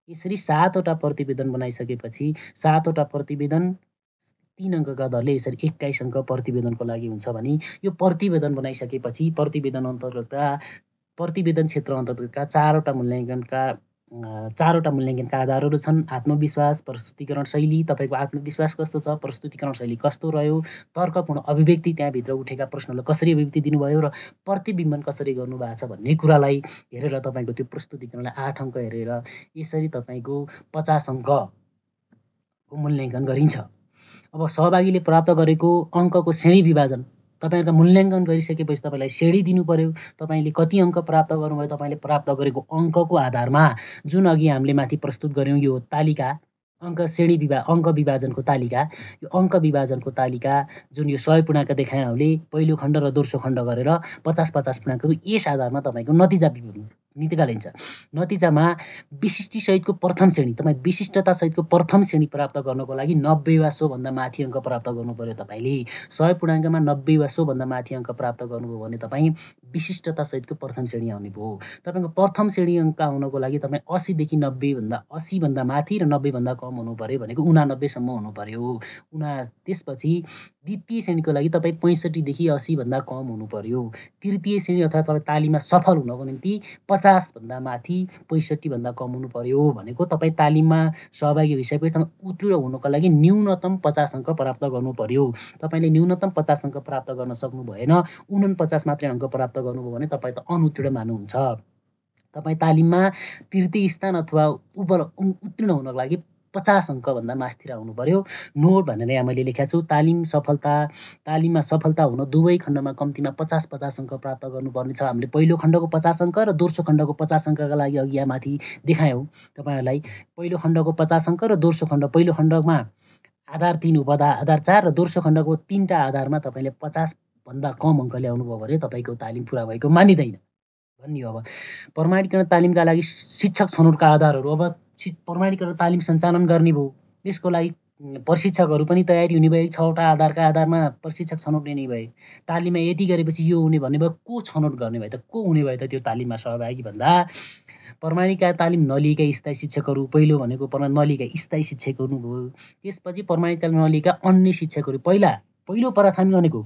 यसरी 7वटा प्रतिवेदन बनाइसकेपछि 7वटा प्रतिवेदन 3 अङ्कका दरले यसरी 21 अङ्क प्रतिवेदनको लागि हुन्छ भने यो प्रतिवेदन बनाइसकेपछि प्रतिवेदन क्षेत्र अन्तर्गतका 4वटा मूल्याङ्कनका आधारहरू छन्। आत्मविश्वास, प्रस्तुतिकरण शैली, तपाईँको आत्मविश्वास कस्तो छ, प्रस्तुतिकरण शैली कस्तो रह्यो, तर्कपूर्ण अभिव्यक्ति, त्यहाँभित्र उठेका प्रश्नलाई कसरी अभिव्यक्ति दिनुभयो र प्रतिबिम्बन कसरी गर्नुभएको छ भन्ने कुरालाई हेरेर तपाईँको त्यो प्रस्तुतिकरणलाई 8 अङ्क हेरेर यसरी तपाईँको 50 अङ्कको मूल्याङ्कन गरिन्छ। अब सहभागीले प्राप्त गरेको अङ्कको श्रेणी विभाजन। तपाईँका मूल्याङ्कन गरिसकेपछि तपाईँलाई श्रेणी दिनु पर्यो। तपाईँले कति अङ्क प्राप्त गर्नुभयो, तपाईँले प्राप्त गरेको अङ्कको आधारमा जुन अघि हामीले माथि प्रस्तुत गर्यौँ यो तालिका अङ्क विभाजनको तालिका, यो अङ्क विभाजनको तालिका जुन यो 100 पूर्णाङ्क देखाएँ हामीले पहिलो खण्ड र दोस्रो खण्ड गरेर 50-50 पूर्णाङ्कको यस आधारमा तपाईँको नतिजा निकालिन्छ। नतिजामा विशिष्टसहितको प्रथम श्रेणी, तपाईँ विशिष्टतासहितको प्रथम श्रेणी प्राप्त गर्नको लागि 90 वा सोभन्दा माथि अङ्क प्राप्त गर्नु पर्यो। तपाईँले 100 पूर्णाङ्कमा 90 वा सोभन्दा माथि अङ्क प्राप्त गर्नुभयो भने तपाईँ विशिष्टतासहितको प्रथम श्रेणी आउने भयो। तपाईँको प्रथम श्रेणी अङ्क आउनको लागि तपाईँ 80 देखि 80 भन्दा माथि र 90 भन्दा कम हुनु पर्यो भनेको 89 सम्म हुनु पर्यो। त्यसपछि द्वितीय श्रेणीको लागि तपाईँ 65 देखि 80 भन्दा कम हुनु पर्यो। तृतीय श्रेणी अथवा तपाईँ तालिममा सफल हुनको निम्ति 50 भन्दा माथि 65 भन्दा कम हुनु पर्यो भनेको तपाईँ तालिममा सहभागी भइसकेपछि तपाईँ उत्तीर्ण हुनको लागि न्यूनतम 50 अङ्क प्राप्त गर्नु पर्यो। तपाईँले न्यूनतम 50 अङ्क प्राप्त गर्न सक्नु भएन, 49 मात्रै अङ्क प्राप्त गर्नुभयो भने तपाईँ त अनुत्तीर्ण मान्नुहुन्छ। तपाईँ तालिममा तृतीय स्थान अथवा उत्तीर्ण हुनको लागि 50 अङ्कभन्दा मास्तिर आउनु पर्यो। नोट भनेर यहाँ मैले लेखेको छु। तालिममा सफलता हुन दुवै खण्डमा कम्तीमा 50-50 अङ्क प्राप्त गर्नुपर्ने छ। हामीले पहिलो खण्डको 50 अङ्क र दोस्रो खण्डको 50 अङ्कका लागि अघि यहाँ माथि देखायौँ तपाईँहरूलाई। पहिलो खण्डको 50 अङ्क र दोस्रो खण्ड, पहिलो खण्डमा आधार 3 उपआधार 4 र दोस्रो खण्डको 3टा आधारमा तपाईँले 50 भन्दा कम अङ्क ल्याउनु भयो भने तपाईँको तालिम पुरा भएको मानिँदैन भन्ने। अब प्रमाणीकरण तालिमका लागि शिक्षक छनौटका आधारहरू। अब प्रमाणीकरण तालिम सञ्चालन गर्ने भयो, त्यसको लागि प्रशिक्षकहरू पनि तयारी हुने भए, 6वटा आधारका आधारमा प्रशिक्षक छनौट लिने भए। तालिममा यति गरेपछि यो हुने भन्ने भयो, को छनौट गर्ने भए त, को हुने भए त त्यो तालिममा सहभागी भन्दा प्रमाणिकरण तालिम नलिएका स्थायी शिक्षकहरू। पहिलो भनेको नलिएका स्थायी शिक्षक हुनुभयो। त्यसपछि प्रमाणिकरण नलिएका अन्य शिक्षकहरू। पहिला पहिलो प्राथमिक भनेको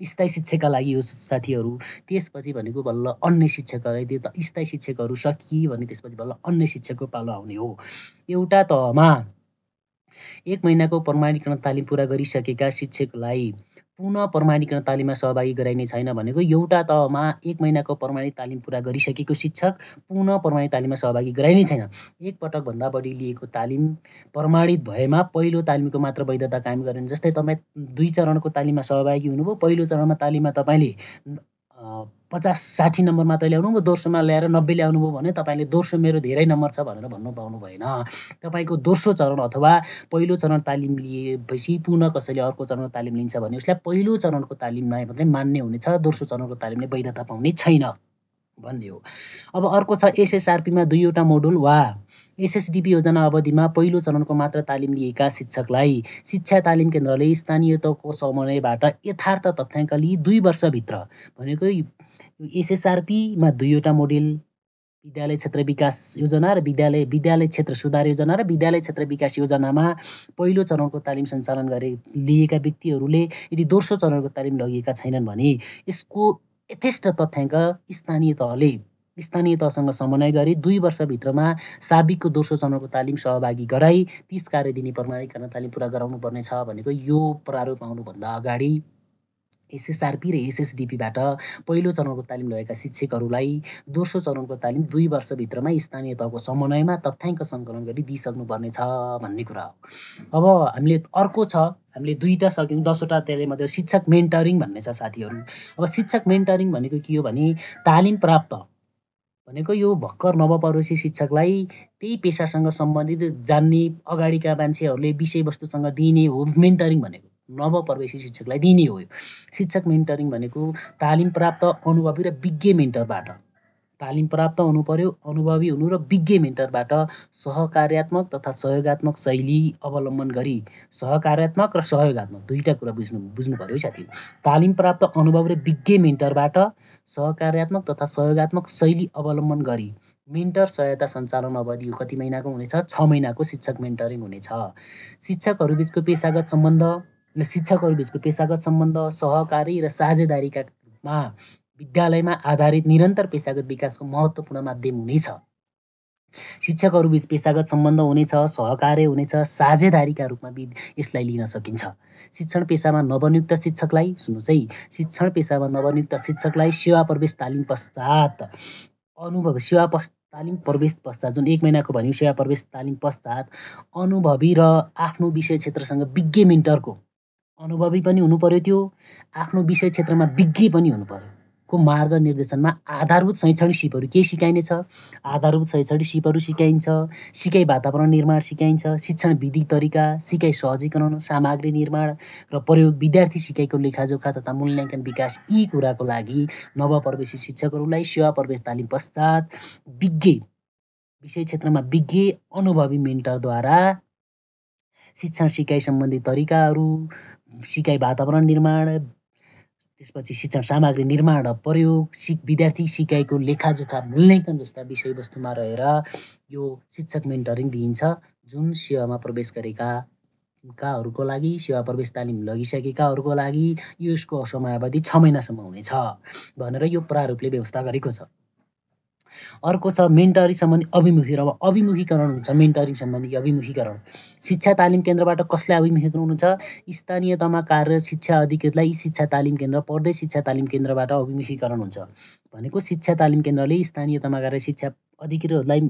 स्थायी शिक्षाका लागि हो साथीहरू। त्यसपछि भनेको बल्ल अन्य शिक्षकका लागि, त्यो त स्थायी शिक्षकहरू सकिए भने त्यसपछि बल्ल अन्य शिक्षकको पालो आउने हो। एउटा तहमा 1 महिनाको प्रमाणीकरण तालिम पुरा गरिसकेका शिक्षकलाई पुनः प्रमाणीकरण तालिममा सहभागी गराइने छैन भनेको एउटा तहमा 1 महिनाको प्रमाणित तालिम पुरा गरिसकेको शिक्षक पुनः प्रमाणित तालिममा सहभागी गराइने छैन। एक पटकभन्दा बढी लिएको तालिम प्रमाणित भएमा पहिलो तालिमको मात्र वैधता कायम गरिने। जस्तै तपाईँ 2 चरणको तालिममा सहभागी हुनुभयो, पहिलो चरणमा तालिममा तपाईँले 50-60 नम्बर मात्र ल्याउनुभयो, दोस्रोमा ल्याएर 90 ल्याउनुभयो भने तपाईँले दोस्रो मेरो धेरै नम्बर छ भनेर भन्नु पाउनु भएन। तपाईँको दोस्रो चरण अथवा पहिलो चरण तालिम लिएपछि पुनः कसैले अर्को चरणको तालिम लिन्छ भने उसलाई पहिलो चरणको तालिमलाई मात्रै मान्य हुनेछ, दोस्रो चरणको तालिमले वैधता पाउने छैन भन्ने हो। अब अर्को छ एसएसआरपीमा 2वटा मोडुल वा एसएसडीपी योजना अवधिमा पहिलो चरणको मात्र तालिम लिएका शिक्षकलाई शिक्षा तालिम केन्द्रले स्थानीय तहको समन्वयबाट यथार्थ तथ्याङ्क लिई 2 वर्षभित्र भनेको एसएसआरपीमा 2वटा मोडेल विद्यालय क्षेत्र विकास योजना र विद्यालय क्षेत्र सुधार योजना र विद्यालय क्षेत्र विकास योजनामा पहिलो चरणको तालिम सञ्चालन लिएका व्यक्तिहरूले यदि दोस्रो चरणको तालिम लिएका छैनन् भने यसको यथेष्ट तथ्याङ्क स्थानीय तहसँग समन्वय गरी 2 वर्षभित्रमा साबिकको दोस्रो चरणको तालिम सहभागी गराई 30 कार्यदिनी प्रमाणीकरण तालिम पुरा गराउनु पर्नेछ भनेको यो प्रारूप आउनुभन्दा अगाडि एसएसआरपी र एसएसडीपीबाट पहिलो चरणको तालिम लिएका शिक्षकहरूलाई दोस्रो चरणको तालिम 2 वर्षभित्रमा स्थानीय तहको समन्वयमा तथ्याङ्क सङ्कलन गरी दिइसक्नुपर्नेछ भन्ने कुरा हो। अब हामीले 2टा सक्यौँ, 10वटा त्यसले मध्ये शिक्षक मेन्टरिङ भन्ने छ साथीहरू। अब शिक्षक मेन्टरिङ भनेको के हो भने तालिम प्राप्त भनेको यो भर्खर नवप्रवेशी शिक्षकलाई त्यही पेसासँग सम्बन्धित जान्ने अगाडिका मान्छेहरूले विषयवस्तुसँग दिने हो मेन्टरिङ भनेको। नवप्रवेशी शिक्षकलाई दिने हो। शिक्षक मेन्टरिङ भनेको तालिम प्राप्त अनुभवी र विज्ञ मेन्टरबाट, तालिम प्राप्त हुनु पर्यो, अनुभवी हुनु र विज्ञ मेन्टरबाट सहकार्यात्मक तथा सहयोगात्मक शैली अवलम्बन गरी, सहकार्यात्मक र सहयोगात्मक 2टा कुरा बुझ्नु पर्यो साथी। तालिम प्राप्त अनुभवी र विज्ञ मेन्टरबाट सहकार्यात्मक तथा सहयोगात्मक शैली अवलम्बन गरी मेन्टर सहायता सञ्चालन अवधि कति महिनाको हुनेछ? 6 महिनाको शिक्षक मेन्टरिङ हुनेछ। शिक्षकहरूबीचको पेसागत सम्बन्ध सहकारी र साझेदारीका रूपमा विद्यालयमा आधारित निरन्तर पेसागत विकासको महत्त्वपूर्ण माध्यम हुनेछ। शिक्षकहरूबीच पेसागत सम्बन्ध हुनेछ, सहकार्य हुनेछ, साझेदारीका रूपमा यसलाई लिन सकिन्छ। शिक्षण पेसामा नवनियुक्त शिक्षकलाई सेवा प्रवेश तालिम पश्चात जुन 1 महिनाको भन्यो सेवा प्रवेश तालिम पश्चात अनुभवी र आफ्नो विषय क्षेत्रसँग विज्ञ मेन्टरको अनुभवी पनि हुनु पर्यो, त्यो आफ्नो विषय क्षेत्रमा विज्ञ पनि हुनु पर्यो को मार्ग निर्देशनमा आधारभूत शैक्षणिक सिपहरू के सिकाइनेछ? आधारभूत शैक्षणिक सिपहरू सिकाइन्छ, सिकाइ वातावरण निर्माण सिकाइन्छ, शिक्षण विधि तरिका, सिकाइ सहजीकरण, सामग्री निर्माण र प्रयोग, विद्यार्थी सिकाइको लेखाजोखा तथा मूल्याङ्कन विकास। यी कुराको लागि नवप्रवेशी शिक्षकहरूलाई सेवा प्रवेश तालिम पश्चात विषय क्षेत्रमा विज्ञ अनुभवी मेन्टरद्वारा शिक्षण सिकाइ सम्बन्धी तरिकाहरू, सिकाइ वातावरण निर्माण, त्यसपछि शिक्षण सामग्री निर्माण र प्रयोग, विद्यार्थी सिकाइको लेखाजोखा मूल्याङ्कन जस्ता विषयवस्तुमा रहेर यो शिक्षक मेन्टरिङ दिइन्छ, जुन सेवामा प्रवेश गरेकाहरूको लागि, सेवा प्रवेश तालिम लगिसकेकाहरूको लागि यसको समयावधि 6 महिनासम्म हुनेछ भनेर यो प्रारूपले व्यवस्था गरेको छ। अर्को छ मेन्टरिङ सम्बन्धी अभिमुखीकरण हुन्छ। मेन्टरिङ सम्बन्धी अभिमुखीकरण शिक्षा तालिम केन्द्रबाट कसलाई अभिमुखीकरण हुन्छ? स्थानीय तहमा कार्यरत शिक्षा अधिकृतलाई शिक्षा तालिम केन्द्र, प्रदेश शिक्षा तालिम केन्द्रबाट अभिमुखीकरण हुन्छ भनेको शिक्षा तालिम केन्द्रले स्थानीय तहमा कार्यरत शिक्षा अधिकृतहरूलाई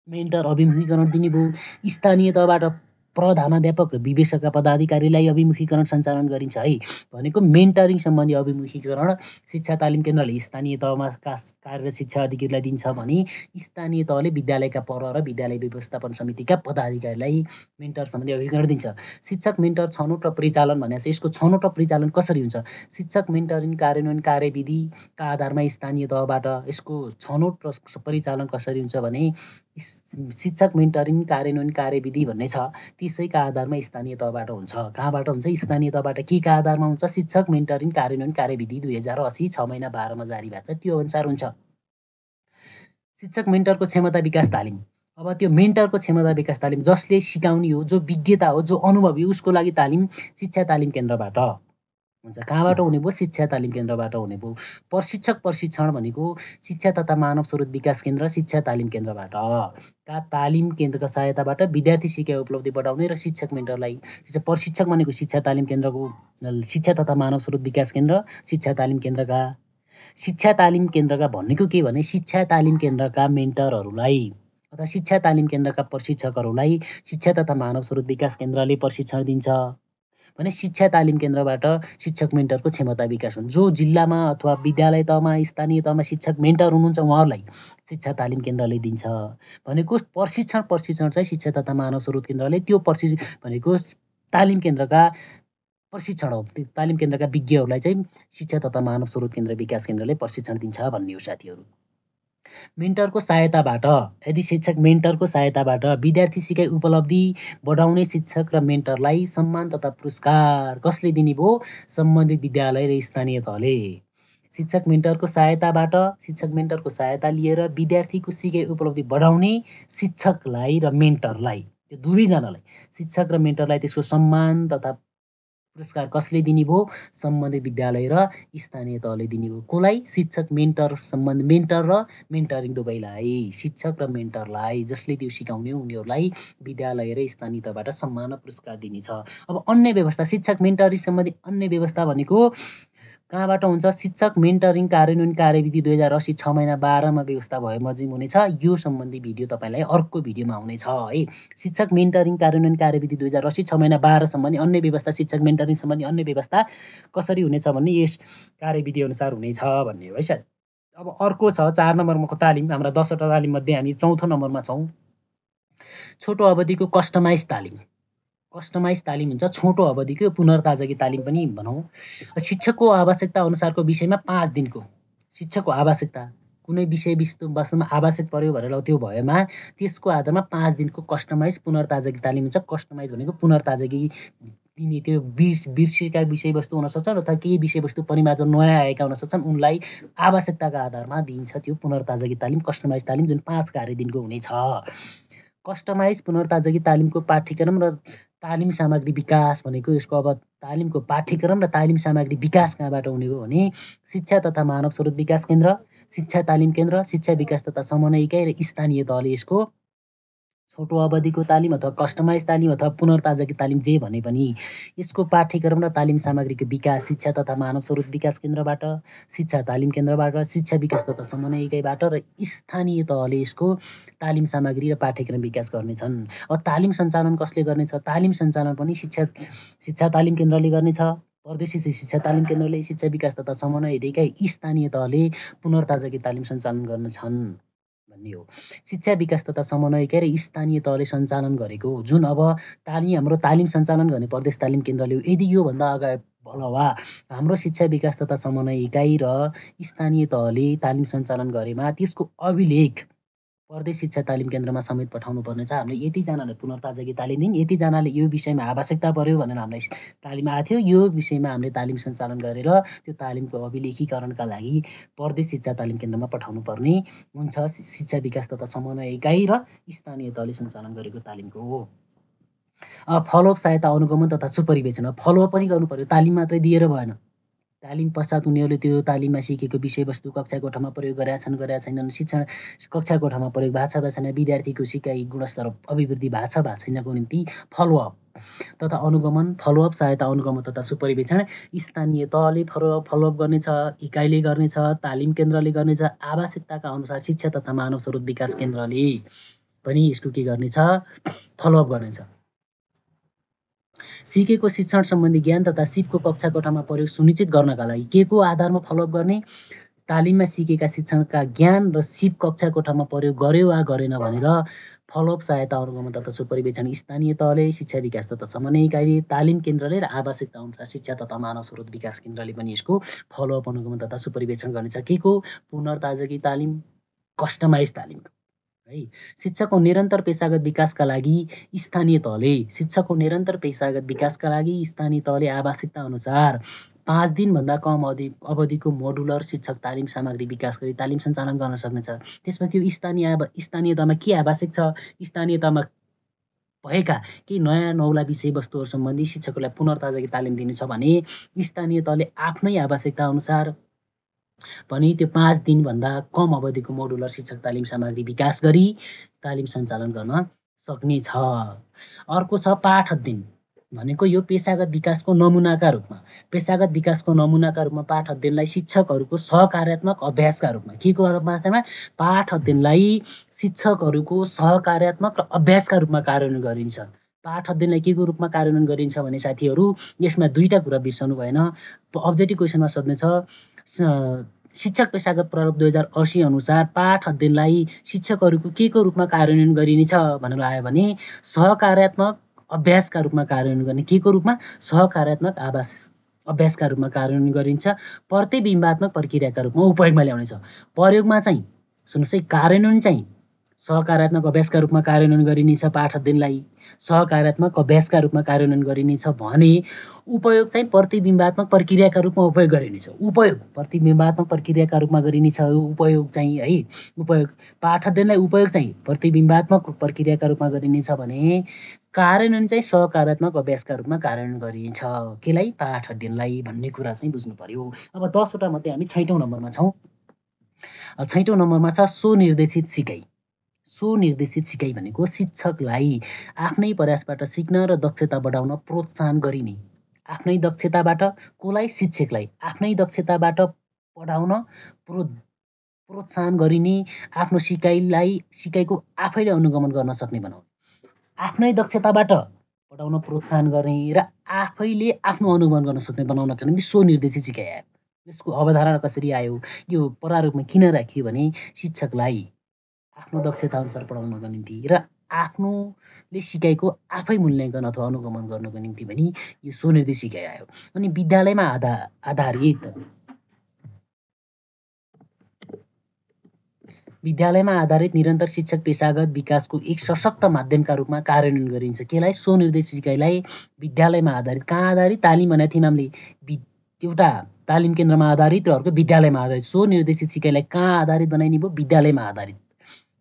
मेन्टर अभिमुखीकरण दिने भयो। स्थानीय तहबाट प्रधानाध्यापक र विवेशका पदाधिकारीलाई अभिमुखीकरण सञ्चालन गरिन्छ है भनेको मेन्टरिङ सम्बन्धी अभिमुखीकरण शिक्षा तालिम केन्द्रले स्थानीय तहमा कार्यरत शिक्षा अधिकारीलाई दिन्छ भने स्थानीय तहले विद्यालयका पर र विद्यालय व्यवस्थापन समितिका पदाधिकारीलाई मेन्टर सम्बन्धी अभिमुखीकरण दिन्छ। शिक्षक मेन्टर छनौट र परिचालन भनेको यसको छनौट र परिचालन कसरी हुन्छ? शिक्षक मेन्टरिङ कार्यान्वयन कार्यविधिका आधारमा स्थानीय तहबाट यसको छनौट र परिचालन कसरी हुन्छ भने शिक्षक मेन्टरिङ कार्यान्वयन कार्यविधि भन्ने छ, त्यसैका आधारमा स्थानीय तहबाट हुन्छ। कहाँबाट हुन्छ? स्थानीय तहबाट केका आधारमा हुन्छ? शिक्षक मेन्टरिङ कार्यान्वयन कार्यविधि 2080 6 महिना 12 मा जारी भएको छ, त्यो अनुसार हुन्छ। शिक्षक मेन्टरको क्षमता विकास तालिम अब त्यो मेन्टरको क्षमता विकास तालिम जसले सिकाउने हो, जो विज्ञता हो, जो अनुभवी हो, उसको लागि तालिम शिक्षा तालिम केन्द्रबाट हुन्छ। कहाँबाट हुने भयो? शिक्षा तालिम केन्द्रबाट हुने भयो। प्रशिक्षक प्रशिक्षण भनेको शिक्षा तथा मानव स्रोत विकास केन्द्र शिक्षा तालिम केन्द्रबाट का तालिम केन्द्रका सहायताबाट विद्यार्थी सिकाइ उपलब्धि बढाउने र शिक्षक मेन्टरलाई प्रशिक्षक भनेको शिक्षा तालिम केन्द्रको शिक्षा तथा मानव स्रोत विकास केन्द्र शिक्षा तालिम केन्द्रका भनेको के भने शिक्षा तालिम केन्द्रका मेन्टरहरूलाई अथवा शिक्षा तालिम केन्द्रका प्रशिक्षकहरूलाई शिक्षा तथा मानव स्रोत विकास केन्द्रले प्रशिक्षण दिन्छ भने शिक्षा तालिम केन्द्रबाट शिक्षक मेन्टरको क्षमता विकास हुन्छ। जो जिल्लामा अथवा विद्यालय तहमा स्थानीय तहमा शिक्षक मेन्टर हुनुहुन्छ उहाँहरूलाई शिक्षा तालिम केन्द्रले दिन्छ भनेको प्रशिक्षण चाहिँ शिक्षा तथा मानव स्रोत केन्द्रले त्यो भनेको तालिम केन्द्रका प्रशिक्षण हो। तालिम केन्द्रका विज्ञहरूलाई चाहिँ शिक्षा तथा मानव स्रोत केन्द्र विकास केन्द्रले प्रशिक्षण दिन्छ भन्ने हो साथीहरू। मेन्टरको सहायताबाट यदि शिक्षक मेन्टरको सहायताबाट विद्यार्थी सिकाइ उपलब्धि बढाउने शिक्षक र मेन्टरलाई सम्मान तथा पुरस्कार कसले दिने भयो? सम्बन्धित विद्यालय र स्थानीय तहले। शिक्षक मेन्टरको सहायता लिएर विद्यार्थीको सिकाइ उपलब्धि बढाउने शिक्षकलाई र मेन्टरलाई, त्यो दुवैजनालाई शिक्षक र मेन्टरलाई त्यसको सम्मान तथा पुरस्कार कसले दिने भयो? सम्बन्धित विद्यालय र स्थानीय तहले दिने भयो। कसलाई? शिक्षक मेन्टर मेन्टर र मेन्टरिङ दुवैलाई, शिक्षक र मेन्टरलाई जसले त्यो सिकाउने हो उनीहरूलाई विद्यालय र स्थानीय तहबाट सम्मान र पुरस्कार दिनेछ। अब अन्य व्यवस्था शिक्षक मेन्टरिङ सम्बन्धी अन्य व्यवस्था भनेको कहाँबाट हुन्छ? शिक्षक मेन्टरिङ कार्यान्वयन कार्यविधि 2080 6 महिना 12 मा व्यवस्था बमोजिम हुनेछ। यो सम्बन्धी भिडियो तपाईँलाई अर्को भिडियोमा आउनेछ है। शिक्षक मेन्टरिङ कार्यान्वयन कार्यविधि 2080 6 महिना 12 सम्बन्धी अन्य व्यवस्था शिक्षक मेन्टरिङ सम्बन्धी अन्य व्यवस्था कसरी हुनेछ भन्ने यस कार्यविधि अनुसार हुनेछ भन्ने हो है साथी। अब अर्को छ 4 नम्बरको तालिम। हाम्रा 10वटा तालिम मध्ये हामी 4थो नम्बरमा छौँ। छोटो अवधिको कस्टमाइज तालिम। कस्टमाइज तालिम हुन्छ छोटो अवधिको पुनर्ताजगी तालिम पनि भनौँ। शिक्षकको आवश्यकता अनुसारको विषयमा 5 दिनको शिक्षकको आवश्यकता कुनै विषय वास्तवमा आवश्यक पर्यो भनेर त्यो भएमा त्यसको आधारमा 5 दिनको कस्टमाइज पुनर्ताजगी तालिम हुन्छ। कस्टमाइज भनेको पुनर्ताजगी दिने, त्यो बिर्सेका विषयवस्तु हुन सक्छन् अथवा केही विषयवस्तु परिमार्जन नयाँ आएका हुन सक्छन्, उनलाई आवश्यकताका आधारमा दिइन्छ त्यो पुनर्ताजगी तालिम कस्टमाइज तालिम जुन 5 कार्य दिनको हुनेछ। कस्टमाइज पुनर्ताजगी तालिमको पाठ्यक्रम र तालिम सामग्री विकास भनेको यसको अब तालिमको पाठ्यक्रम र तालिम सामग्री विकास कहाँबाट हुने हो भने शिक्षा तथा मानव स्रोत विकास केन्द्र, शिक्षा तालिम केन्द्र, शिक्षा विकास तथा समन्वय इकाइ र स्थानीय तहले यसको छोटो अवधिको तालिम अथवा कस्टमाइज तालिम अथवा पुनर्ताजगी तालिम जे भने पनि यसको पाठ्यक्रम र तालिम सामग्रीको विकास शिक्षा तथा मानव स्रोत विकास केन्द्रबाट, शिक्षा तालिम केन्द्रबाट, शिक्षा विकास तथा समन्वय इकाइबाट र स्थानीय तहले यसको तालिम सामग्री र पाठ्यक्रम विकास गर्नेछन्। अब तालिम सञ्चालन कसले गर्नेछ? तालिम सञ्चालन पनि शिक्षा तालिम केन्द्रले गर्नेछ। प्रदेशीय शिक्षा तालिम केन्द्रले, शिक्षा विकास तथा समन्वय इकाइ स्थानीय तहले पुनर्ताजगी तालिम सञ्चालन गर्नेछन् भन्ने हो। शिक्षा विकास तथा समन्वय इकाइ र स्थानीय तहले सञ्चालन गरेको जुन अब हाम्रो तालिम सञ्चालन गर्ने प्रदेश तालिम केन्द्रले यदि योभन्दा अगाडि वा हाम्रो शिक्षा विकास तथा समन्वय इकाइ र स्थानीय तहले तालिम सञ्चालन गरेमा त्यसको अभिलेख प्रदेश शिक्षा तालिम केन्द्रमा समेत पठाउनु पर्नेछ। हामीले यतिजनाले पुनर्ताजगी तालिम दिन्, यतिजनाले यो विषयमा आवश्यकता पर्यो भनेर हामीलाई तालिम आएको थियो, यो विषयमा हामीले तालिम सञ्चालन गरेर त्यो तालिमको अभिलेखीकरणका लागि प्रदेश शिक्षा तालिम केन्द्रमा पठाउनु पर्ने हुन्छ। शिक्षा विकास तथा समन्वय इकाइ र स्थानीय तहले सञ्चालन गरेको तालिमको हो। फलोअप सहायता अनुगमन तथा सुपरिवेक्षण। फलोअप पनि गर्नु पर्यो, तालिम मात्रै दिएर भएन। तालिम पश्चात उनीहरूले त्यो तालिममा सिकेको विषयवस्तु कक्षा कोठामा प्रयोग गरेका छैनन्, शिक्षण कक्षा कोठामा प्रयोग भएको छ छैन, विद्यार्थीको सिकाइ गुणस्तर अभिवृद्धि भएको छैनको निम्ति फलोअप तथा अनुगमन, फलोअप सहायता अनुगमन तथा सुपरिवेक्षण स्थानीय तहले फलोअप गर्नेछ, इकाइले गर्नेछ, तालिम केन्द्रले गर्नेछ। आवश्यकताका अनुसार शिक्षा तथा मानव स्रोत विकास केन्द्रले पनि यसको के गर्नेछ? फलोअप गर्नेछ। सिकेको शिक्षण सम्बन्धी ज्ञान तथा सिपको कक्षा कोठामा प्रयोग सुनिश्चित गर्नका लागि के को आधारमा फलोअप गर्ने? तालिममा सिकेका शिक्षणका ज्ञान र सिप कक्षा कोठामा प्रयोग गर्यो वा गरेन भनेर फलोअप सहायता अनुगमन तथा सुपरिवेक्षण स्थानीय तहले, शिक्षा विकास तथा समन्वय इकाइले, तालिम केन्द्रले र आवश्यकता अनुसार शिक्षा तथा मानव स्रोत विकास केन्द्रले पनि यसको फलोअप अनुगमन तथा सुपरिवेक्षण गर्नेछ। के को? पुनर्ताजगी तालिम, कस्टमाइज तालिम है। शिक्षकको निरन्तर पेशागत विकासका लागि स्थानीय तहले आवश्यकता अनुसार 5 दिनभन्दा कम अवधिको मोडुलर शिक्षक तालिम सामग्री विकास गरी तालिम सञ्चालन गर्न सक्नेछ। त्यसपछि यो स्थानीयतामा के आवश्यक छ? स्थानीयतामा भएका केही नयाँ नौला विषयवस्तुहरू सम्बन्धी शिक्षकहरूलाई पुनर्ताजागी तालिम दिनु छ भने स्थानीय तहले आफ्नै आवश्यकता अनुसार पनि त्यो 5 दिनभन्दा कम अवधिको मोडुलर शिक्षक तालिम सामग्री विकास गरी तालिम सञ्चालन गर्न सक्नेछ। अर्को छ पाठ अध्ययन भनेको यो पेशागत विकासको नमुनाका रूपमा पाठ अध्ययनलाई शिक्षकहरूको सहकार्यात्मक अभ्यासका रूपमा के रूपमा पाठ अध्ययनलाई शिक्षकहरूको सहकार्यात्मक र अभ्यासका रूपमा कार्यान्वयन गरिन्छ। पाठ अध्ययनलाई के को रूपमा कार्यान्वयन गरिन्छ भने साथीहरू यसमा दुईटा कुरा बिर्सनु भएन। अब्जेक्टिभ क्वेसनमा सोध्नेछ शिक्षक पेशागत प्रारूप 2080 अनुसार पाठ अध्ययनलाई शिक्षकहरूको के को रूपमा कार्यान्वयन गरिनेछ भनेर आयो भने सहकार्यात्मक अभ्यासका रूपमा कार्यान्वयन गर्ने के को रूपमा सहकार्यात्मक अभ्यासका रूपमा कार्यान्वयन गरिन्छ। प्रतिबिम्बात्मक प्रक्रियाका रूपमा उपयोगमा ल्याउनेछ। प्रयोगमा चाहिँ सुन्नुहोस् है कार्यान्वयन चाहिँ सहकार्यात्मक अभ्यासका रूपमा कार्यान्वयन गरिनेछ। पाठ अध्ययनलाई सहकार्यात्मक अभ्यासका रूपमा कार्यान्वयन गरिनेछ भने उपयोग चाहिँ प्रतिबिम्बात्मक प्रक्रियाका रूपमा उपयोग गरिनेछ। उपयोग प्रतिबिम्बात्मक प्रक्रियाका रूपमा गरिनेछ। उपयोग चाहिँ है उपयोग पाठ अध्ययनलाई उपयोग चाहिँ प्रतिबिम्बात्मक प्रक्रियाका रूपमा गरिनेछ भने कार्यान्वयन चाहिँ सहकार्यात्मक अभ्यासका रूपमा कार्यान्वयन गरिन्छ। केलाई पाठ अध्ययनलाई भन्ने कुरा चाहिँ बुझ्नु पर्यो। अब 10 वटा मध्ये हामी 6औं नम्बरमा छौँ। 6औं नम्बरमा छ स्वनिर्देशित सिकाइ। स्वनिर्देशित सिकाइ भनेको शिक्षकलाई आफ्नै प्रयासबाट सिक्न र दक्षता बढाउन प्रोत्साहन गरिने। आफ्नै दक्षताबाट कोलाई शिक्षकलाई आफ्नै दक्षताबाट पढाउन प्रोत्साहन गरिने, आफ्नो सिकाइको आफैले अनुगमन गर्न सक्ने बनाउने। आफ्नै दक्षताबाट पढाउन प्रोत्साहन गर्ने र आफैले आफ्नो अनुगमन गर्न सक्ने बनाउनका निम्ति स्वनिर्देशित सिकाइ आयो। यसको अवधारणा कसरी आयो? यो प्रारूपमा किन राखियो भने शिक्षकलाई आफ्नो दक्षता अनुसार पढाउनको निम्ति र आफ्नोले सिकाइको आफै मूल्याङ्कन अथवा अनुगमन गर्नको निम्ति पनि यो स्वनिर्देशित सिकाइ आयो। अनि विद्यालयमा आधारित निरन्तर शिक्षक पेशागत विकासको एक सशक्त माध्यमका रूपमा कार्यान्वयन गरिन्छ। केलाई स्वनिर्देशित सिकाइलाई विद्यालयमा आधारित कहाँ आधारित तालिम भनेको थियौँ हामीले एउटा तालिम केन्द्रमा आधारित र अर्को विद्यालयमा आधारित। स्वनिर्देशित सिकाइलाई कहाँ आधारित बनाइने भयो? विद्यालयमा आधारित।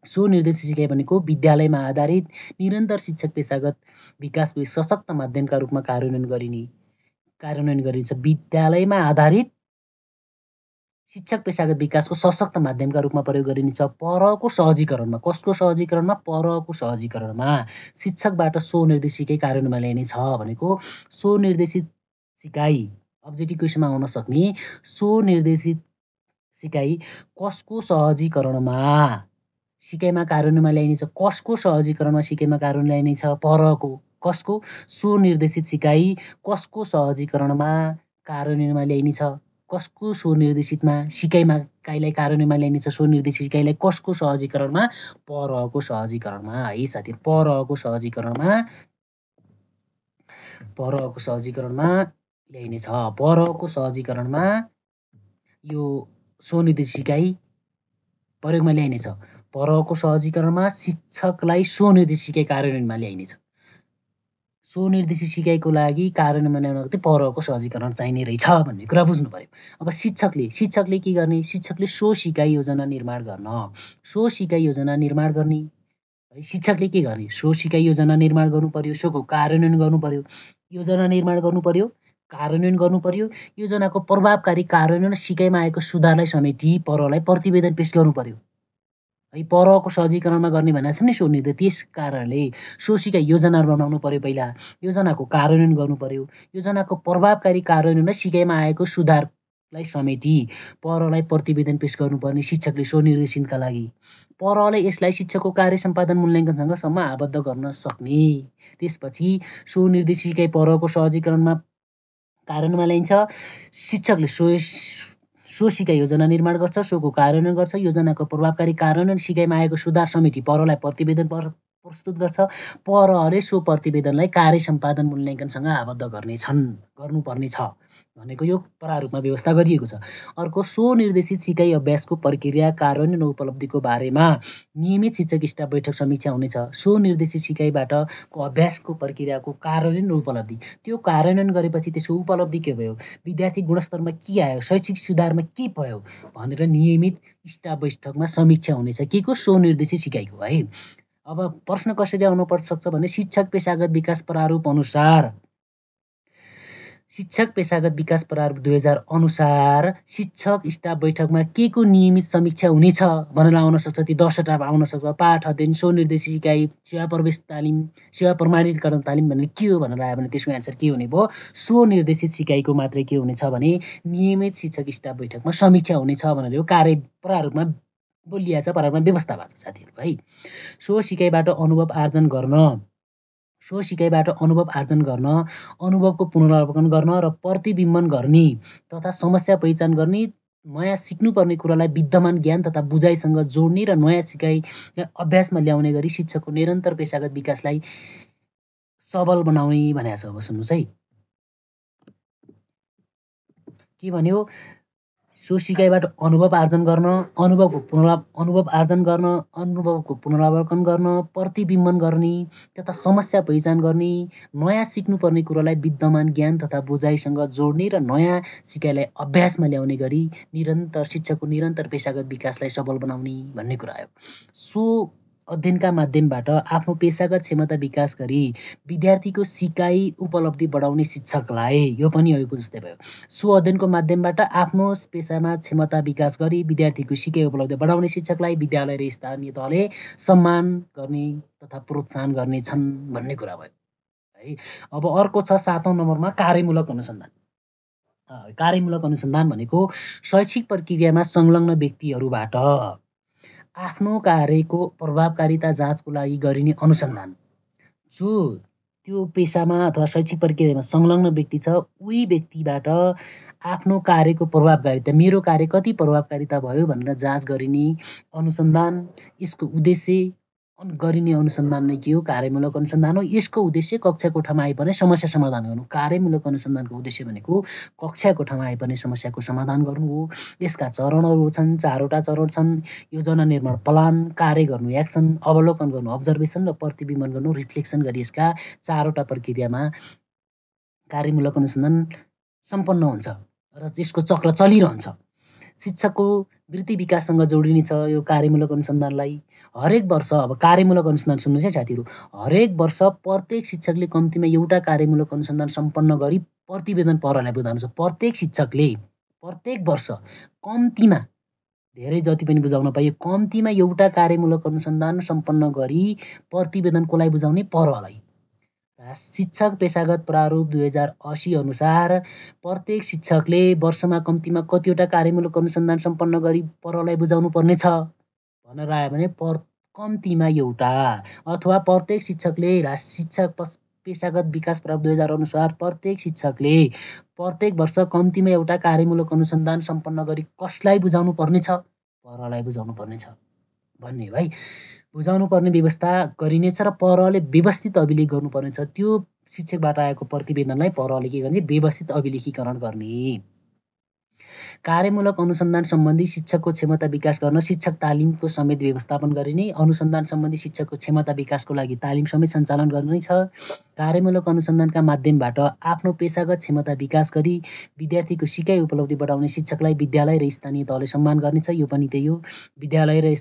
स्वनिर्देशित सिकाइ भनेको विद्यालयमा आधारित निरन्तर शिक्षक पेशागत विकासको एक सशक्त माध्यमका रूपमा कार्यान्वयन गरिन्छ। विद्यालयमा आधारित शिक्षक पेशागत विकासको सशक्त माध्यमका रूपमा प्रयोग गरिनेछ। परको सहजीकरणमा कसको सहजीकरणमा? परको सहजीकरणमा शिक्षकबाट स्वनिर्देशित सिकाइ कार्यान्वयनमा ल्याइनेछ भनेको स्वनिर्देशित सिकाइ अब्जेक्टिभ क्वेसनमा आउन सक्ने स्वनिर्देशित सिकाइ कसको सहजीकरणमा सिकाइमा कार्यान्वयनमा ल्याइनेछ? कसको सहजीकरणमा सिकाइमा कार्यान्वयनमा ल्याइनेछ? परको। कसको? स्वनिर्देशित सिकाइ कसको सहजीकरणमा कार्यान्वयनमा ल्याइनेछ? कसको स्वनिर्देशितमा सिकाइमा काइलाई कार्यान्वयनमा ल्याइनेछ? स्वनिर्देशित सिकाइलाई कसको सहजीकरणमा? परको सहजीकरणमा है साथी। परको सहजीकरणमा ल्याइनेछ। परको सहजीकरणमा यो स्वनिर्देशित सिकाइ प्रयोगमा ल्याइनेछ। परको सहजीकरणमा शिक्षकलाई स्वनिर्देशित सिकाइ कार्यान्वयनमा ल्याइनेछ। स्वनिर्देशित सिकाइको लागि कार्यान्वयनमा ल्याउनको चाहिँ परको सहजीकरण चाहिने रहेछ भन्ने कुरा बुझ्नु पर्यो। अब शिक्षकले के गर्ने? शिक्षकले स्व-सिकाइ योजना निर्माण गर्ने है। शिक्षकले के गर्ने? स्व-सिकाइ योजना निर्माण गर्नु पर्यो। सोको कार्यान्वयन गर्नु पर्यो। योजना निर्माण गर्नु पर्यो, कार्यान्वयन गर्नु पर्यो। योजनाको प्रभावकारी कार्यान्वयन सिकाइमा आएको सुधारलाई समेटी परलाई प्रतिवेदन पेश गर्नु पर्यो है। परको सहजीकरणमा गर्ने भनेको छ नि स्वनिर्देशित। त्यस कारणले स्व-सिकाइ योजना बनाउनु पर्यो। पहिला योजनाको कार्यान्वयन गर्नु पर्यो। योजनाको प्रभावकारी कार्यान्वयन सिकाइमा आएको सुधारलाई समेटी परलाई प्रतिवेदन पेश गर्नुपर्ने शिक्षकले स्वनिर्देशनका लागि। परले यसलाई शिक्षकको कार्य सम्पादन मूल्याङ्कनसँग सम्म आबद्ध गर्न सक्ने। त्यसपछि स्वनिर्देशित सिकाइ परको सहजीकरणमा कार्यान्वयनमा ल्याइन्छ। शिक्षकले स्व-सिकाइ योजना निर्माण गर्छ, सोको कार्यान्वयन गर्छ। योजनाको प्रभावकारी कार्यान्वयन सिकाइमा आएको सुधार समेटी परलाई प्रतिवेदन प्रस्तुत गर्छ। परहरूले सो प्रतिवेदनलाई कार्य सम्पादन मूल्याङ्कनसँग आबद्ध गर्नुपर्नेछ भनेको यो प्रारूपमा व्यवस्था गरिएको छ। अर्को, स्वनिर्देशित सिकाइ अभ्यासको प्रक्रिया, कार्यान्वयन र उपलब्धिको बारेमा नियमित शिक्षक स्टाफ बैठक समीक्षा हुनेछ। स्वनिर्देशित सिकाइबाटको अभ्यासको प्रक्रियाको कार्यान्वयन र उपलब्धि, त्यो कार्यान्वयन गरेपछि त्यसको उपलब्धि के भयो, विद्यार्थी गुणस्तरमा के आयो, शैक्षिक सुधारमा के भयो भनेर नियमित स्टाफ बैठकमा समीक्षा हुनेछ। के को? स्वनिर्देशित सिकाइको है। अब प्रश्न कसरी आउन सक्छ भने शिक्षक पेशागत विकास प्रारूप अनुसार, शिक्षक पेशागत विकास प्रारूप 2000 अनुसार शिक्षक स्टाफ बैठकमा के को नियमित समीक्षा हुनेछ भनेर आउन सक्छ। ती 10वटा आउन सक्छ। पाठ अध्ययन, स्वनिर्देशित सिकाइ, सेवा प्रवेश तालिम, सेवा प्रमाणीकरण तालिम भनेर के हो भनेर आयो भने त्यसको एन्सर के हुने भयो? स्वनिर्देशित सिकाइको मात्रै के हुनेछ भने नियमित शिक्षक स्टाफ बैठकमा समीक्षा हुनेछ भनेर यो कार्य प्रारूपमा बोलिया छ, प्रारूपमा व्यवस्था भएको छ साथीहरू है। सो सिकाइबाट अनुभव आर्जन गर्न, अनुभवको पुनरावलोकन गर्न र प्रतिबिम्बन गर्ने तथा समस्या पहिचान गर्ने, नयाँ सिक्नुपर्ने कुरालाई विद्यमान ज्ञान तथा बुझाइसँग जोड्ने र नयाँ सिकाइलाई अभ्यासमा ल्याउने गरी शिक्षकको निरन्तर पेशागत विकासलाई सबल बनाउने भनेको छ। अब सुन्नुहोस् है, के भन्यो? सो सिकाइबाट अनुभव आर्जन गर्न, अनुभवको पुनरावलोकन गर्न, प्रतिबिम्बन गर्ने तथा समस्या पहिचान गर्ने, नयाँ सिक्नुपर्ने कुरालाई विद्यमान ज्ञान तथा बुझाइसँग जोड्ने र नयाँ सिकाइलाई अभ्यासमा ल्याउने गरी शिक्षकको निरन्तर पेशागत विकासलाई सबल बनाउने भन्ने कुरा आयो। सो अध्ययनका माध्यमबाट आफ्नो पेशागत क्षमता विकास गरी विद्यार्थीको सिकाइ उपलब्धि बढाउने शिक्षकलाई, यो पनि अहिलेको जस्तै भयो, सो अध्ययनको माध्यमबाट आफ्नो पेशामा क्षमता विकास गरी विद्यार्थीको सिकाइ उपलब्धि बढाउने शिक्षकलाई विद्यालय र स्थानीय तहले सम्मान गर्ने तथा प्रोत्साहन गर्नेछन् भन्ने कुरा भयो है। अब अर्को छ 7औं नम्बरमा कार्यमूलक अनुसन्धान। कार्यमूलक अनुसन्धान भनेको शैक्षिक प्रक्रियामा संलग्न व्यक्तिहरूबाट आफ्नो कार्यको प्रभावकारिता जाँचको लागि गरिने अनुसन्धान। जो त्यो पेशामा अथवा शैक्षिक प्रक्रियामा संलग्न व्यक्ति छ, उही व्यक्तिबाट आफ्नो कार्यको प्रभावकारिता, मेरो कार्य कति प्रभावकारिता भयो भनेर जाँच गरिने अनुसन्धान। यसको उद्देश्य गरिने अनुसन्धान नै के हो? कार्यमूलक अनुसन्धान हो। यसको उद्देश्य कक्षा कोठामा आइपर्ने समस्या समाधान गर्नु। कार्यमूलक अनुसन्धानको उद्देश्य भनेको कक्षा कोठामा आइपर्ने समस्याको समाधान गर्नु हो। यसका चरणहरू छन्, 4वटा चरण छन्। योजना निर्माण प्लान, कार्य गर्नु एक्सन, अवलोकन गर्नु अब्जर्भेसन र प्रतिबिम्बन गर्नु रिफ्लेक्सन गरी यसका 4वटा प्रक्रियामा कार्यमूलक अनुसन्धान सम्पन्न हुन्छ र यसको चक्र चलिरहन्छ। शिक्षकको वृत्ति विकाससँग जोडिने छ यो कार्यमूलक अनुसन्धानलाई। हरेक वर्ष, अब कार्यमूलक अनुसन्धान सुन्नुहोस् है साथीहरू, हरेक वर्ष प्रत्येक शिक्षकले कम्तीमा एउटा कार्यमूलक अनुसन्धान सम्पन्न गरी प्रतिवेदन परलाई बुझाउनु छ। प्रत्येक शिक्षकले प्रत्येक वर्ष कम्तीमा, धेरै जति पनि बुझाउन पाइयो, कम्तीमा एउटा कार्यमूलक अनुसन्धान सम्पन्न गरी प्रतिवेदन कसलाई बुझाउने? परलाई। शिक्षक पेशागत प्रारूप 2080 अनुसार प्रत्येक शिक्षकले वर्षमा कम्तीमा कतिवटा कार्यमूलक अनुसन्धान सम्पन्न गरी परलाई बुझाउनु पर्नेछ भनेर आयो भने कम्तीमा एउटा, अथवा प्रत्येक शिक्षकले शिक्षक पेशागत विकास प्रारूप 2000 अनुसार प्रत्येक शिक्षकले प्रत्येक वर्ष कम्तीमा एउटा कार्यमूलक अनुसन्धान सम्पन्न गरी कसलाई बुझाउनु पर्नेछ? परलाई बुझाउनु पर्नेछ भन्ने हो है। बुझाउनु पर्ने व्यवस्था गरिनेछ र परले व्यवस्थित अभिलेख गर्नुपर्नेछ। त्यो शिक्षकबाट आएको प्रतिवेदनलाई परले के गर्ने? व्यवस्थित अभिलेखीकरण गर्ने। कार्यमूलक अनुसन्धान सम्बन्धी शिक्षकको क्षमता विकास गर्न शिक्षक तालिमको समेत व्यवस्थापन गरिने, अनुसन्धान सम्बन्धी शिक्षकको क्षमता विकासको लागि तालिम समेत सञ्चालन गर्ने छ। कार्यमूलक अनुसन्धानका माध्यमबाट आफ्नो पेशागत क्षमता विकास गरी विद्यार्थीको सिकाइ उपलब्धि बढाउने शिक्षकलाई विद्यालय र स्थानीय तहले सम्मान गर्नेछ। यो पनि त्यही हो, विद्यालय र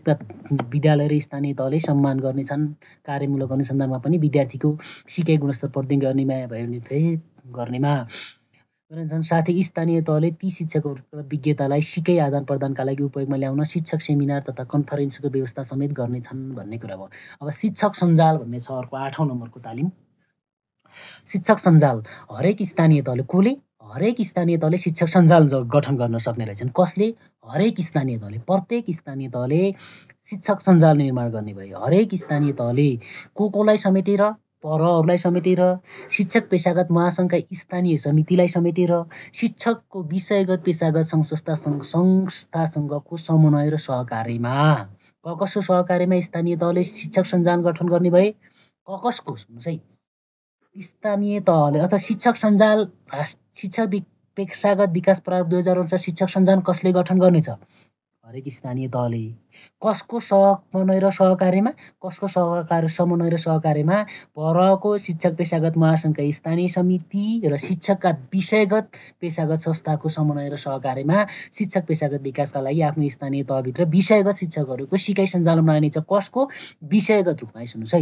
स्थानीय तहले सम्मान गर्नेछन्। कार्यमूलक अनुसन्धानमा पनि विद्यार्थीको सिकाइ गुणस्तर वृद्धि गर्नेमा साथै स्थानीय तहले ती शिक्षकहरूको विज्ञतालाई सिकाइ आदान प्रदानका लागि उपयोगमा ल्याउन शिक्षक सेमिनार तथा कन्फरेन्सको व्यवस्था समेत गर्नेछन् भन्ने कुरा भयो। अब शिक्षक सञ्जाल भन्ने छ अर्को 8औं नम्बरको तालिम। शिक्षक सञ्जाल हरेक स्थानीय तहले शिक्षक सञ्जाल गठन गर्न सक्ने रहेछन्। कसले? हरेक स्थानीय तहले, प्रत्येक स्थानीय तहले शिक्षक सञ्जाल निर्माण गर्ने भयो। हरेक स्थानीय तहले कोलाई समेटेर, परहरूलाई समेटेर, शिक्षक पेशागत महासङ्घका स्थानीय समितिलाई समेटेर शिक्षकको विषयगत पेशागत संस्थासँगको समन्वय र सहकार्यमा ककसको सहकार्यमा स्थानीय तहले शिक्षक सञ्जाल गठन गर्ने भए ककसको सुन्नुहोस् है स्थानीय तहले अथवा शिक्षक सञ्जाल शिक्षक पेशागत विकास प्रारूप 2049 शिक्षक सञ्जाल कसले गठन गर्नेछ? हरेक स्थानीय तहले। कसको समन्वय र सहकार्यमा? कसको समन्वय र सहकार्यमा? परको शिक्षक पेशागत महासङ्घका स्थानीय समिति र शिक्षकका विषयगत पेशागत संस्थाको समन्वय र सहकार्यमा शिक्षक पेशागत विकासका लागि आफ्नो स्थानीय तहभित्र विषयगत शिक्षकहरूको सिकाइ सञ्चालन बनाइनेछ। कसको? विषयगत रूपमा। सुन्नुहोस् है,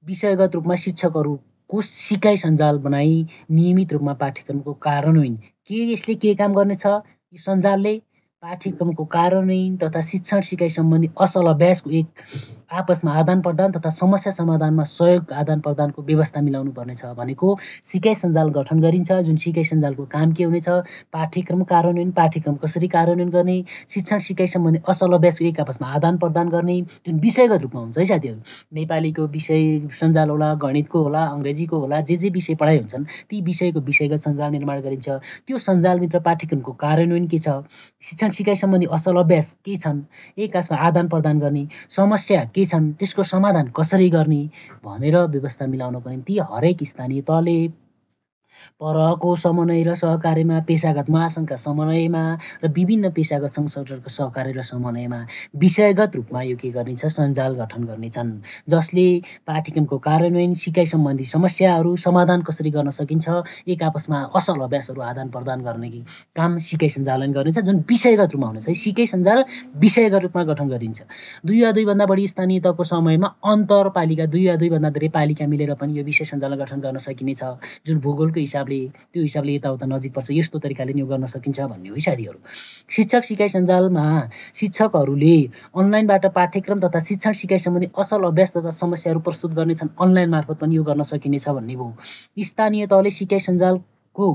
विषयगत रूपमा शिक्षकहरूको सिकाइ सञ्जाल बनाई नियमित रूपमा पाठ्यक्रमको कार्यान्वयन। यसले के काम गर्नेछ? यो सञ्जालले पाठ्यक्रमको कार्यान्वयन तथा शिक्षण सिकाइ सम्बन्धी असल अभ्यासको एक आपसमा आदान प्रदान तथा समस्या समाधानमा सहयोग आदान प्रदानको व्यवस्था मिलाउनु पर्नेछ भनेको सिकाइ सञ्जाल गठन गरिन्छ। जुन सिकाइ सञ्जालको काम के हुनेछ? पाठ्यक्रम कार्यान्वयन, पाठ्यक्रम कसरी कार्यान्वयन गर्ने, शिक्षण सिकाइ सम्बन्धी असल अभ्यासको एक आपसमा आदान प्रदान गर्ने, जुन विषयगत रूपमा हुन्छ है साथीहरू। नेपालीको विषय सञ्जाल होला, गणितको होला, अङ्ग्रेजीको होला, जे विषय पढाइ हुन्छन् ती विषयको विषयगत सञ्जाल निर्माण गरिन्छ। त्यो सञ्जालभित्र पाठ्यक्रमको कार्यान्वयन के छ, शिक्षण सिकाइ सम्बन्धी असल अभ्यास के छन्, एक आपसमा आदान प्रदान गर्ने, समस्या के छन्, त्यसको समाधान कसरी गर्ने भनेर व्यवस्था मिलाउनको निम्ति हरेक स्थानीय तहले परको समन्वय र सहकार्यमा, पेशागत महासङ्घका समन्वयमा र विभिन्न पेशागत सङ्घ-संगठनको सहकार्य र समन्वयमा विषयगत रूपमा यो के गर्नेछ? सञ्जाल गठन गर्नेछन्, जसले पाठ्यक्रमको कार्यान्वयन, सिकाइ सम्बन्धी समस्याहरू समाधान कसरी गर्न सकिन्छ, एक आपसमा असल अभ्यासहरू आदान प्रदान गर्ने काम सिकाइ सञ्चालन गर्नेछ, जुन विषयगत रूपमा हुनेछ। सिकाइ सञ्जाल विषयगत रूपमा गठन गरिन्छ। 2 वा 2 भन्दा बढी स्थानीय तहको समयमा अन्तरपालिका 2 या 2 भन्दा धेरै पालिका मिलेर पनि यो विषय सञ्चालन गठन गर्न सकिनेछ। जुन भूगोलको त्यो हिसाबले यताउता नजिक पर्छ, यस्तो तरिकाले यो गर्न सकिन्छ भन्ने हो साथीहरू। शिक्षक सिकाइ सञ्जालमा शिक्षकहरूले अनलाइनबाट पाठ्यक्रम तथा शिक्षण सिकाइ सम्बन्धी असल अभ्यास तथा समस्याहरू प्रस्तुत गर्नेछन्। अनलाइन मार्फत पनि यो गर्न सकिनेछ भन्ने भयो। स्थानीय तहले सिकाइ सञ्जालको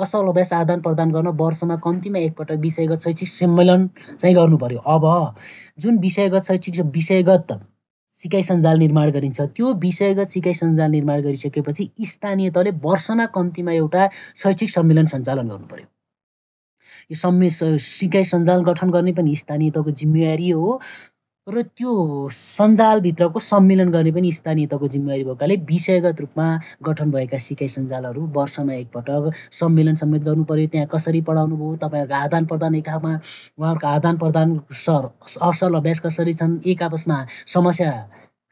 असल अभ्यास आदान प्रदान गर्न वर्षमा कम्तीमा एकपटक विषयगत शैक्षिक सम्मेलन चाहिँ गर्नु पर्यो। अब जुन विषयगत सिकाइ सञ्जाल निर्माण गरिन्छ, त्यो विषयगत सिकाइ सञ्जाल निर्माण गरिसकेपछि स्थानीय तहले वर्षमा कम्तीमा एउटा शैक्षिक सम्मेलन सञ्चालन गर्नु पर्यो। यो सिकाइ सञ्जाल गठन गर्ने पनि स्थानीय तहको जिम्मेवारी हो र त्यो सञ्जालभित्रको सम्मेलन गर्ने पनि स्थानीय तहको जिम्मेवारी भएकाले विषयगत रूपमा गठन भएका सिकाइ सञ्जालहरू वर्षमा एकपटक सम्मेलन समेत गर्नु पर्यो। त्यहाँ कसरी पढाउनु भयो, तपाईँहरूको आदान प्रदान, एक ठाउँमा उहाँहरूको आदान प्रदान असल अभ्यास कसरी छन्, एक आपसमा समस्या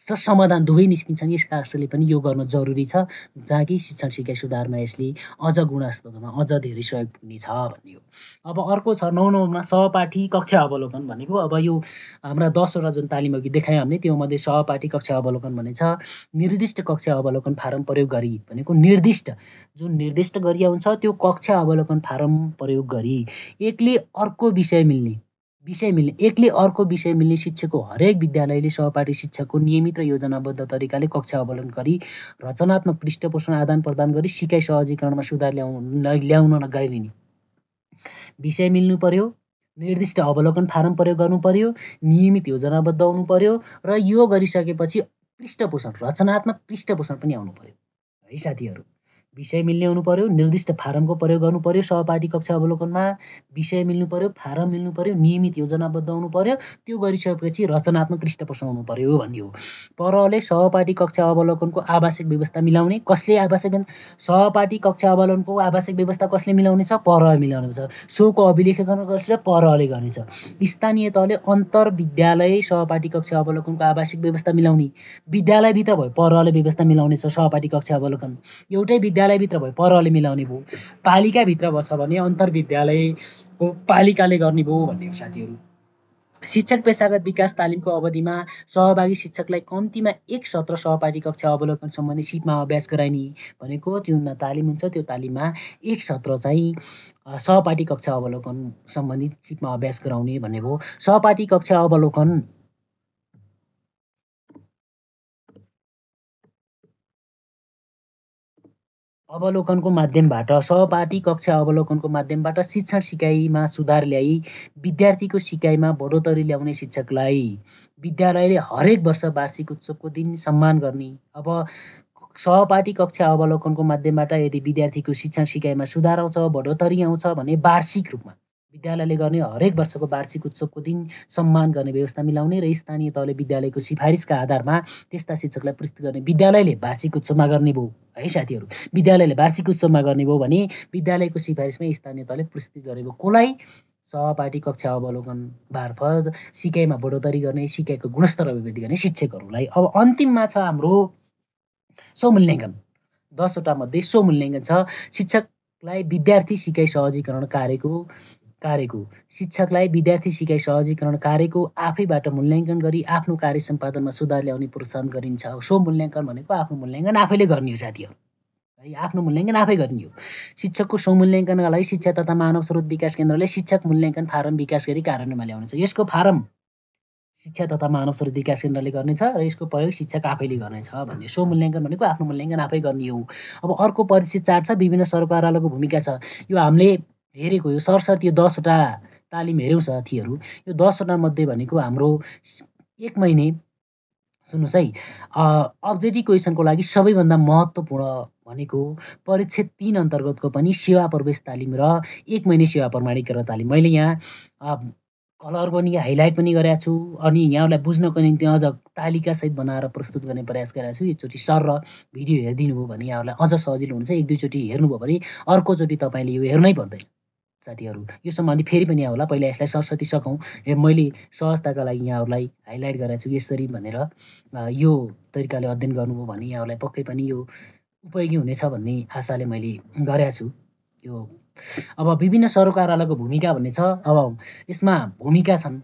र समाधान दुवै निस्किन्छन्, यस कारणले पनि यो गर्न जरुरी छ, जहाँ कि शिक्षण सिकाइ सुधारमा यसले अझ गुणस्तरमा अझ धेरै सहयोग पुग्नेछ भन्ने हो। अब अर्को छ 9मा सहपाठी कक्षा अवलोकन भनेको। अब यो हाम्रा 10वटा जुन तालिम अघि देखायौँ हामीले, त्यो मध्ये सहपाठी कक्षा अवलोकन भन्ने छ। निर्दिष्ट कक्षा अवलोकन फारम प्रयोग गरी भनेको जुन निर्दिष्ट गरिया हुन्छ त्यो कक्षा अवलोकन फारम प्रयोग गरी एकले अर्को विषय मिल्ने शिक्षकको हरेक विद्यालयले सहपाठी शिक्षकको नियमित र योजनाबद्ध तरिकाले कक्षा अवलोकन गरी रचनात्मक पृष्ठपोषण आदान प्रदान गरी सिकाइ सहजीकरणमा सुधार ल्याउन गइलिने विषय मिल्नु पर्यो, निर्दिष्ट अवलोकन फारम प्रयोग गर्नु पर्यो, नियमित योजनाबद्ध आउनु पर्यो र यो गरिसकेपछि रचनात्मक पृष्ठपोषण पनि आउनु पर्यो है साथीहरू। विषय मिल्ने हुनु पर्यो, निर्दिष्ट फारमको प्रयोग गर्नु पर्यो, सहपाठी कक्षा अवलोकनमा विषय मिल्नु पर्यो, फारम मिल्नु पर्यो, नियमित योजनाबद्ध आउनु पर्यो, त्यो गरिसकेपछि रचनात्मक पृष्ठपोषण आउनु पर्यो भन्ने हो। परले सहपाठी कक्षा अवलोकनको आवश्यक व्यवस्था मिलाउने। कसले आवश्यक? सहपाठी कक्षा अवलोकनको आवश्यक व्यवस्था कसले मिलाउनेछ? परले मिलाउनेछ। सोको अभिलेखन गर्छ परले गर्नेछ। स्थानीय तहले अन्तर विद्यालय सहपाठी कक्षा अवलोकनको आवश्यक व्यवस्था मिलाउने। विद्यालयभित्र भयो परले व्यवस्था मिलाउनेछ सहपाठी कक्षा अवलोकन। एउटै विद्यालयभित्र भयो परले मिलाउने भयो। पालिकाभित्र बस्छ भने अन्तर्विद्यालयको पालिकाले गर्ने भयो भन्ने हो साथीहरू। शिक्षक पेशागत विकास तालिमको अवधिमा सहभागी शिक्षकलाई कम्तीमा 1 सत्र सहपाठी कक्षा अवलोकन सम्बन्धी सिपमा अभ्यास गराइने भनेको जुन तालिम हुन्छ त्यो तालिममा 1 सत्र चाहिँ सहपाठी कक्षा अवलोकन सम्बन्धी सिपमा अभ्यास गराउने भन्ने भयो। सहपाठी कक्षा अवलोकनको माध्यमबाट सहपाठी कक्षा अवलोकनको माध्यमबाट शिक्षण सिकाइमा सुधार ल्याई विद्यार्थीको सिकाइमा बढोत्तरी ल्याउने शिक्षकलाई विद्यालयले हरेक वर्ष वार्षिक उत्सवको दिन सम्मान गर्ने। अब सहपाठी कक्षा अवलोकनको माध्यमबाट यदि विद्यार्थीको शिक्षण सिकाइमा सुधार आउँछ, बढोत्तरी आउँछ भने वार्षिक रूपमा विद्यालयले गर्ने हरेक वर्षको वार्षिक उत्सवको दिन सम्मान गर्ने व्यवस्था मिलाउने र स्थानीय तहले विद्यालयको सिफारिसका आधारमा त्यस्ता शिक्षकलाई पुरस्कृत गर्ने विद्यालयले वार्षिक उत्सवमा गर्ने भयो है साथीहरू। विद्यालयले वार्षिक उत्सवमा गर्ने भयो भने विद्यालयको सिफारिसमा स्थानीय तहले पुरस्कृत गर्ने भयो। कसलाई? सहपाठी कक्षा अवलोकन मार्फत सिकाइमा बढोत्तरी गर्ने, सिकाइको गुणस्तर अभिवृद्धि गर्ने शिक्षकहरूलाई। अब अन्तिममा छ हाम्रो स्वमूल्याङ्कन। 10 वटा मध्ये स्वमूल्याङ्कन छ। शिक्षकलाई विद्यार्थी सिकाइ सहजीकरण कार्यको शिक्षकलाई विद्यार्थी सिकाइ सहजीकरण कार्यको आफैबाट मूल्याङ्कन गरी आफ्नो कार्य सम्पादनमा सुधार ल्याउने प्रोत्साहन गरिन्छ। स्वमूल्याङ्कन भनेको आफ्नो मूल्याङ्कन आफैले गर्ने हो साथीहरू है, आफ्नो मूल्याङ्कन आफै गर्ने हो। शिक्षकको स्वमूल्याङ्कनका लागि शिक्षा तथा मानव स्रोत विकास केन्द्रले शिक्षक मूल्याङ्कन फारम विकास गरी कार्यान्वयनमा ल्याउनेछ। यसको फारम शिक्षा तथा मानव स्रोत विकास केन्द्रले गर्नेछ र यसको प्रयोग शिक्षक आफैले गर्नेछ भन्ने। स्वमूल्याङ्कन भनेको आफ्नो मूल्याङ्कन आफै गर्ने हो। अब अर्को परिचित चार्ट छ, विभिन्न सरकारवालाको भूमिका छ। यो हामीले हेरेको यो सरसर्ती 10 वटा तालिम हेऱ्यौँ साथीहरू। यो 10 वटा मध्ये भनेको हाम्रो 1 महिने सुन्नुहोस् है, अब्जेक्टिभ क्वेसनको लागि सबैभन्दा महत्त्वपूर्ण भनेको परिच्छेद 3 अन्तर्गतको पनि सेवा प्रवेश तालिम र 1 महिने सेवा प्रमाणीकरण तालिम। मैले यहाँ कलर पनि हाइलाइट पनि गरेको छु अनि यहाँलाई बुझ्नको निम्ति अझ तालिकासहित बनाएर प्रस्तुत गर्ने प्रयास गरेको छु। एकचोटि सर र भिडियो हेरिदिनु भयो भने यहाँलाई अझ सजिलो हुन्छ। 1-2 चोटि हेर्नुभयो भने अर्कोचोटि तपाईँले यो हेर्नै पर्दैन साथीहरू। यो सम्बन्धी फेरि पनि यहाँ होला, पहिला यसलाई सरस्वती सकौँ। मैले सहजताका लागि यहाँहरूलाई हाइलाइट गरेको छु यसरी भनेर। यो तरिकाले अध्ययन गर्नुभयो भने यहाँहरूलाई पक्कै पनि यो उपयोगी हुनेछ भन्ने आशाले मैले गरेको छु। यो अब विभिन्न सरकारवालाको भूमिका भन्ने छ। अब यसमा भूमिका छन्।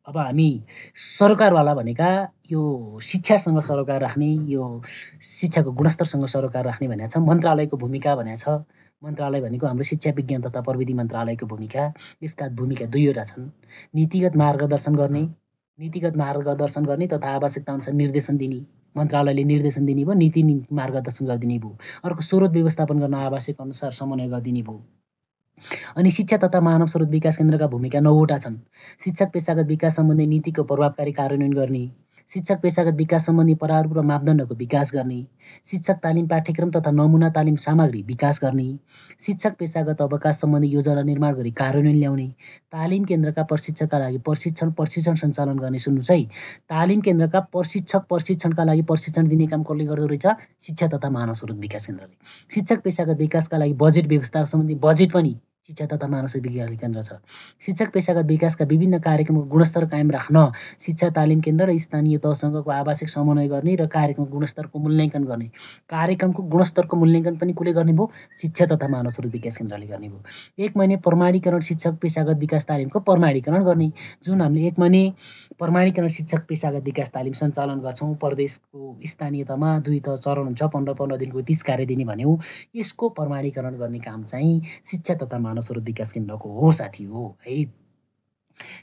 अब हामी सरकारवाला भनेका यो शिक्षासँग सरोकार राख्ने, यो शिक्षाको गुणस्तरसँग सरोकार राख्ने भनेको छ। मन्त्रालयको भूमिका भनेको छ। मन्त्रालय भनेको हाम्रो शिक्षा विज्ञान तथा प्रविधि मन्त्रालयको भूमिका। यसका भूमिका 2वटा छन्। नीतिगत मार्गदर्शन गर्ने तथा आवश्यकता अनुसार निर्देशन दिने। मन्त्रालयले निर्देशन दिने भयो, नीति मार्गदर्शन गरिदिने भयो। अर्को स्रोत व्यवस्थापन गर्न आवश्यक अनुसार समन्वय गरिदिने भयो। अनि शिक्षा तथा मानव स्रोत विकास केन्द्रका भूमिका 9वटा छन्। शिक्षक पेशागत विकास सम्बन्धी नीतिको प्रभावकारी कार्यान्वयन गर्ने, शिक्षक पेशागत विकास सम्बन्धी प्रारूप र मापदण्डको विकास गर्ने, शिक्षक तालिम पाठ्यक्रम तथा नमुना तालिम सामग्री विकास गर्ने, शिक्षक पेशागत अवकाश सम्बन्धी योजना निर्माण गरी कार्यान्वयन ल्याउने, तालिम केन्द्रका प्रशिक्षकका लागि प्रशिक्षण सञ्चालन गर्ने। सुन्नुहोस् है, तालिम केन्द्रका प्रशिक्षणका लागि प्रशिक्षण दिने काम कसले गर्दो रहेछ? शिक्षा तथा मानव स्रोत विकास केन्द्रले। शिक्षक पेशागत विकासका लागि बजेट व्यवस्था सम्बन्धी बजेट पनि शिक्षा तथा मानव स्रोत विकास केन्द्र छ। शिक्षक पेशागत विकासका विभिन्न कार्यक्रमको गुणस्तर कायम राख्न शिक्षा तालिम केन्द्र र स्थानीय तहसँगको आवश्यक समन्वय गर्ने र कार्यक्रमको गुणस्तरको मूल्याङ्कन गर्ने। कार्यक्रमको गुणस्तरको मूल्याङ्कन पनि कसले गर्ने भयो? शिक्षा तथा मानव स्रोत विकास केन्द्रले गर्ने भयो। 1 महिने प्रमाणीकरण शिक्षक पेशागत विकास तालिमको प्रमाणीकरण गर्ने, जुन हामीले 1 महिने प्रमाणीकरण शिक्षक पेशागत विकास तालिम सञ्चालन गर्छौँ। प्रदेशको स्थानीय तहमा 2 तह चरण हुन्छ, 15 दिनको 30 कार्य दिने भन्यौँ। यसको प्रमाणीकरण गर्ने काम चाहिँ शिक्षा तथा मानव स्रोत विकास केन्द्रको हो साथी हो है।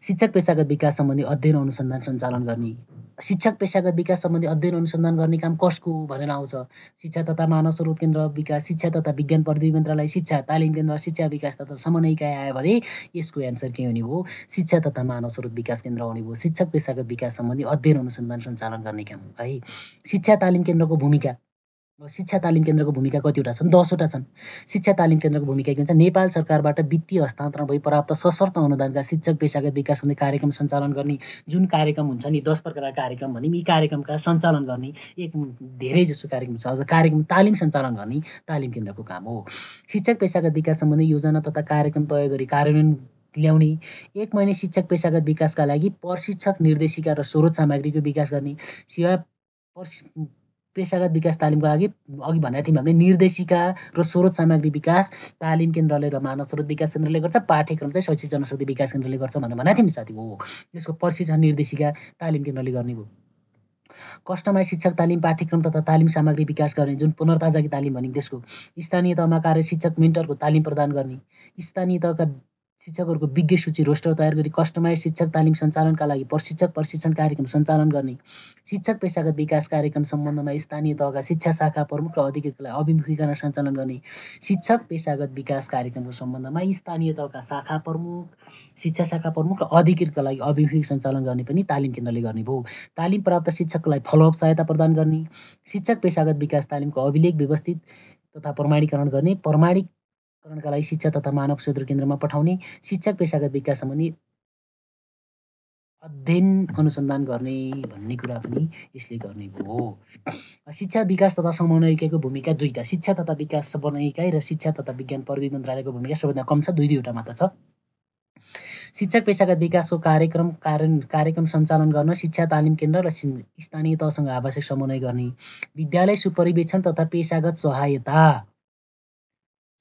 शिक्षक पेशागत विकास सम्बन्धी अध्ययन अनुसन्धान सञ्चालन गर्ने। शिक्षक पेशागत विकास सम्बन्धी अध्ययन अनुसन्धान गर्ने काम कसको भनेर आउँछ? शिक्षा तथा मानव स्रोत केन्द्र विकास, शिक्षा तथा विज्ञान प्रविधि मन्त्रालय, शिक्षा तालिम केन्द्र, शिक्षा विकास तथा समन्वय इकाइ आयो भने यसको एन्सर के हुने भयो? शिक्षा तथा मानव स्रोत विकास केन्द्र हुने भयो। शिक्षक पेशागत विकास सम्बन्धी अध्ययन अनुसन्धान सञ्चालन गर्ने काम है। शिक्षा तालिम केन्द्रको भूमिका कतिवटा छन्? 10 वटा छन्। शिक्षा तालिम केन्द्रको भूमिका के हुन्छ? नेपाल सरकारबाट वित्तीय हस्तान्तरण भई प्राप्त सशर्त अनुदानका शिक्षक पेशागत विकास सम्बन्धी कार्यक्रम सञ्चालन गर्ने। जुन कार्यक्रम हुन्छ नि 10 प्रकारका कार्यक्रम भने यी कार्यक्रमका सञ्चालन गर्ने, धेरै जसो कार्यक्रम छ, कार्यक्रम तालिम सञ्चालन गर्ने तालिम केन्द्रको काम हो। शिक्षक पेशागत विकास सम्बन्धी योजना तथा कार्यक्रम तय गरी कार्यान्वयन ल्याउने। 1 महिने शिक्षक पेशागत विकासका लागि प्रशिक्षक निर्देशिका र स्रोत सामग्रीको विकास गर्ने। पेशागत विकास तालिमको लागि अघि भनेको थियौँ हामीले निर्देशिका र स्रोत सामग्री विकास तालिम केन्द्रले र मानव स्रोत विकास केन्द्रले गर्छ। पाठ्यक्रम चाहिँ शैक्षिक जनशक्ति विकास केन्द्रले गर्छ भनेर भनेको थियौँ साथी हो। यसको प्रशिक्षण निर्देशिका तालिम केन्द्रले गर्ने भयो। कस्टमाइज शिक्षक तालिम पाठ्यक्रम तथा तालिम सामग्री विकास गर्ने, जुन पुनर्ताजाकी तालिम भनिन्छ त्यसको। स्थानीय तहमा कार्य शिक्षक मेन्टरको तालिम प्रदान गर्ने। स्थानीय तहका शिक्षकहरूको विज्ञ सूची रोस्टर तयार गरी कस्टमाइज शिक्षक तालिम सञ्चालनका लागि प्रशिक्षक प्रशिक्षण कार्यक्रम सञ्चालन गर्ने, शिक्षक पेशागत विकास कार्यक्रम सम्बन्धमा स्थानीय तहका शिक्षा शाखा प्रमुख र अधिकृतलाई अभिमुखीकरण सञ्चालन गर्ने, शिक्षक पेशागत विकास कार्यक्रमको सम्बन्धमा स्थानीय तहका शाखा प्रमुख, शिक्षा शाखा प्रमुख र अधिकृतका लागि अभिमुखी सञ्चालन गर्ने पनि तालिम केन्द्रले गर्ने भयो। तालिम प्राप्त शिक्षकलाई फलोअप सहायता प्रदान गर्ने, शिक्षक पेशागत विकास तालिमको अभिलेख व्यवस्थित तथा प्रमाणीकरण गर्ने, प्रमाणीकरणका लागि शिक्षा तथा मानव स्रोत केन्द्रमा पठाउने, शिक्षक पेशागत विकास सम्बन्धी अध्ययन अनुसन्धान गर्ने भन्ने कुरा पनि यसले गर्ने भयो। शिक्षा विकास तथा समन्वय इकाइको भूमिका दुईटा, शिक्षा तथा विकास समन्वय इकाइ र शिक्षा तथा विज्ञान प्रविधि मन्त्रालयको भूमिका सबैभन्दा कम छ, दुईवटा मात्र छ। शिक्षक पेशागत विकासको कार्यक्रम सञ्चालन गर्न शिक्षा तालिम केन्द्र र स्थानीय तहसँग आवश्यक समन्वय गर्ने, विद्यालय सुपरिवेक्षण तथा पेशागत सहायता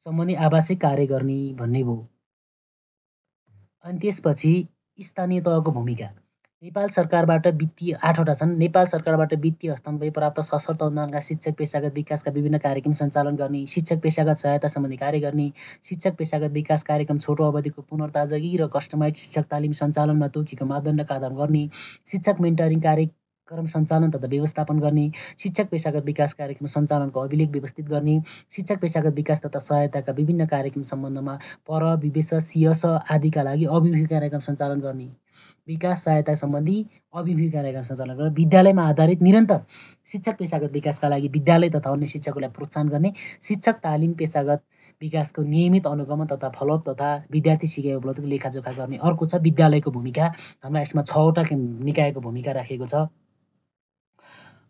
सम्बन्धी आवश्यक कार्य गर्ने भन्ने भयो। अनि त्यसपछि स्थानीय तहको भूमिका, नेपाल सरकारबाट वित्तीय 8वटा छन्। नेपाल सरकारबाट वित्तीय हस्तान्तरण प्राप्त सशर्त अनुदानका शिक्षक पेशागत विकासका विभिन्न कार्यक्रम सञ्चालन गर्ने, शिक्षक पेशागत सहायता सम्बन्धी कार्य गर्ने, शिक्षक पेशागत विकास कार्यक्रम छोटो अवधिको पुनर्ताजगी र कस्टमाइज शिक्षक तालिम सञ्चालनमा तोकेको मापदण्डका आधारमा गर्ने, शिक्षक मेन्टरिङ कार्यक्रम सञ्चालन तथा व्यवस्थापन गर्ने, शिक्षक पेशागत विकास कार्यक्रम सञ्चालनको अभिलेख व्यवस्थित गर्ने, शिक्षक पेशागत विकास तथा सहायताका विभिन्न कार्यक्रम सम्बन्धमा पर विवेश सियस आदिका लागि अभिमुखी कार्यक्रम सञ्चालन गर्ने, विकास सहायता सम्बन्धी अभिमुखी कार्यक्रम सञ्चालन गर्ने, विद्यालयमा आधारित निरन्तर शिक्षक पेशागत विकासका लागि विद्यालय तथा अन्य शिक्षकहरूलाई प्रोत्साहन गर्ने, शिक्षक तालिम पेशागत विकासको नियमित अनुगमन तथा फलोअप तथा विद्यार्थी सिकाइ उपलब्धिको लेखाजोखा गर्ने। अर्को छ विद्यालयको भूमिका। हाम्रा यसमा 6वटा निकायको भूमिका राखेको छ।